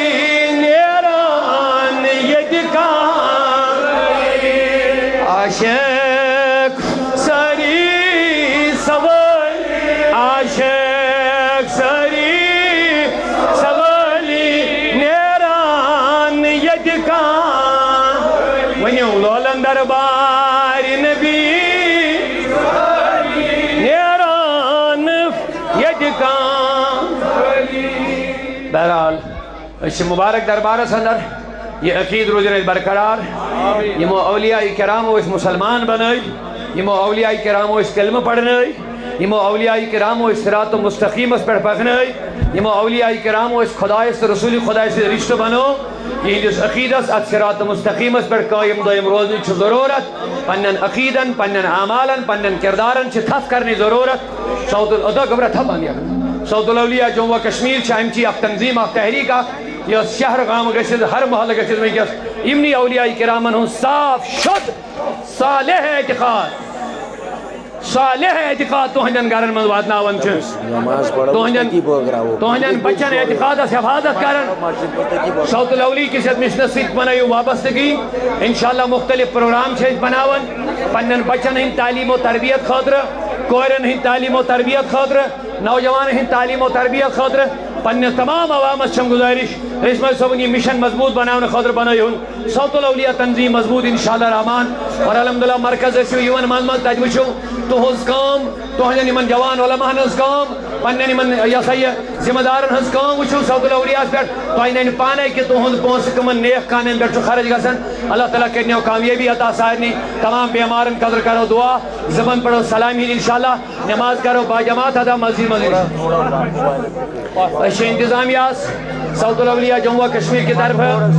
نیران ییٚتہِ کانٛہہ۔ عاشق سٲری سوٲلۍ، عاشق سٲری سوٲلی، نیران ییٚتہِ کانٛہہ۔ ؤنِو، لولن دربار نبی، نیران ییٚتہِ کانٛہہ۔ بہرحال، أسۍ چھِ مُبارک دربارس اندر۔ یہِ عقیٖد روٗزِن اَسہِ برقرار۔ یِمو اولیاء کرامو أسۍ مُسلمان بنٲے، یِمو اولیاء کرامو أسۍ کلمہٕ پرنٲے، یِمو اولیاء کرامو أسۍ صراط مستقیمس پٮ۪ٹھ پکنٲے، یِمو اولیاء کرامو أسۍ خۄدایس تہٕ رسول خۄدایہِ سۭتۍ رشتہٕ بنو۔ یِہنٛدِس عقیٖدس، اتھ صراط مستقیمس پٮ۪ٹھ قٲیِم دٲیِم روزنٕچ چھِ ضروٗرت۔ پننٮ۪ن عقیٖدن، پننٮ۪ن اعمالن، پننٮ۪ن کردارن چھِ تھپھ کرنٕچ ضروٗرت۔ صوت ال-، ادا گوٚبرا تھپھ بنٛد یتھ۔ صوت الاولیاء جموں و کشمیر چھِ امچی اکھ تنظیٖم، اکھ تحریٖک اکھ، یۄس شہر گام گٔژھِتھ، ہر محلہٕ گٔژھِتھ وٕنکیٚس یِمنٕے اولیاء کرامن ہُنٛد صاف شُد صالح اعتقاد، صالح اعتقاد تُہنٛدٮ۪ن گرن منٛز واتناوان چھِ۔ نماز پرو، تُہنٛدٮ۪ن، تٔتی بٲگراوو۔ تُہنٛدٮ۪ن بچن اعتقادس حفاظت کران۔ مسجد پٮ۪ٹھ تٔتی بٲگراوو۔ صوت الاولی کِس یتھ مشنس سۭتۍ بنٲیِو وابستگی۔ انشاءاللہ مختلف پروگرام چھِ أسۍ بناوان پننٮ۪ن بچن ہٕنٛدِ تعلیٖم و تربیت خٲطرٕ، کورٮ۪ن ہٕنٛدِ تعلیٖم و تربیت خٲطرٕ، نوجوانن ہٕنٛدِ تعلیٖم و تربیت خٲطرٕ۔ پننِس تمام عوامس چھم گزارش، رشمہ صٲبُن یہِ مشن مضبوٗط بناونہٕ خٲطرٕ بنٲیہُن صوت الاولیاء تنظیٖم مضبوٗط، انشاءاللہ الرحمن۔ اور الحمدللہ مرکز ٲسِو یِوان منٛزٕ منٛزٕ، تتہِ وٕچھِو تُہنٛز کٲم، تُہنٛدٮ۪ن یِمن جوان علماہن ہٕنٛز کٲم، پننٮ۪ن یِمن، یہِ ہسا یہِ، ذمہٕ دارن ہٕنٛز کٲم وٕچھِو صوت الاولیاء ہس پٮ۪ٹھ۔ تۄہہِ ننہِ پانے کہِ تُہنٛد پونٛسہٕ کٕمن نیک کامٮ۪ن پٮ۪ٹھ چھُ خرٕچ گژھان۔ اللہ تعالیٰ کرنو کامیٲبی عطا سارنٕے۔ تمام بیمارن خٲطرٕ کرو دعا، زبن پرو سلام ہیٚنۍ انشاءاللہ۔ نماز کرو باجماعت ادا مسجد منٛز۔ أسۍ چھِ انتظامیہ صوت الاولیاء جموں و کشمیر کہِ طرفہٕ،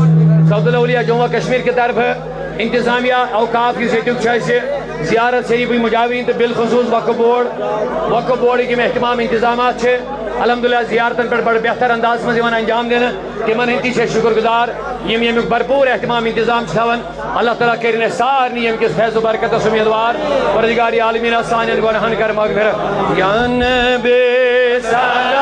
صوت الاولیاء جموں و کشمیر کہِ طرفہٕ انتظامیہ اوقاف یُس ییٚتیُک چھُ اَسہِ زیارت شریفٕکۍ مجاورین تہٕ بالخصوص وقف بورڈ، وقف بورڈٕکۍ یِم اہتمام انتظامات چھِ، الحمدللہ زیارتن پٮ۪ٹھ بڑٕ بہتر اندازس منٛز یِوان انجام دِنہٕ۔ تِمن ہٕنٛدۍ تہِ چھِ أسۍ شُکر گُزار، یِم ییٚمیُک بھرپوٗر اہتمام انتظام چھِ تھاوان۔ اللہ تعالیٰ کٔرِن اَسہِ سارنٕے ییٚمہِ کِس فیض و برکتس امیدوار۔ پروردگار عالمیٖن سانٮ۪ن گۄناہن کر مغفرت۔ یا نبی سلام۔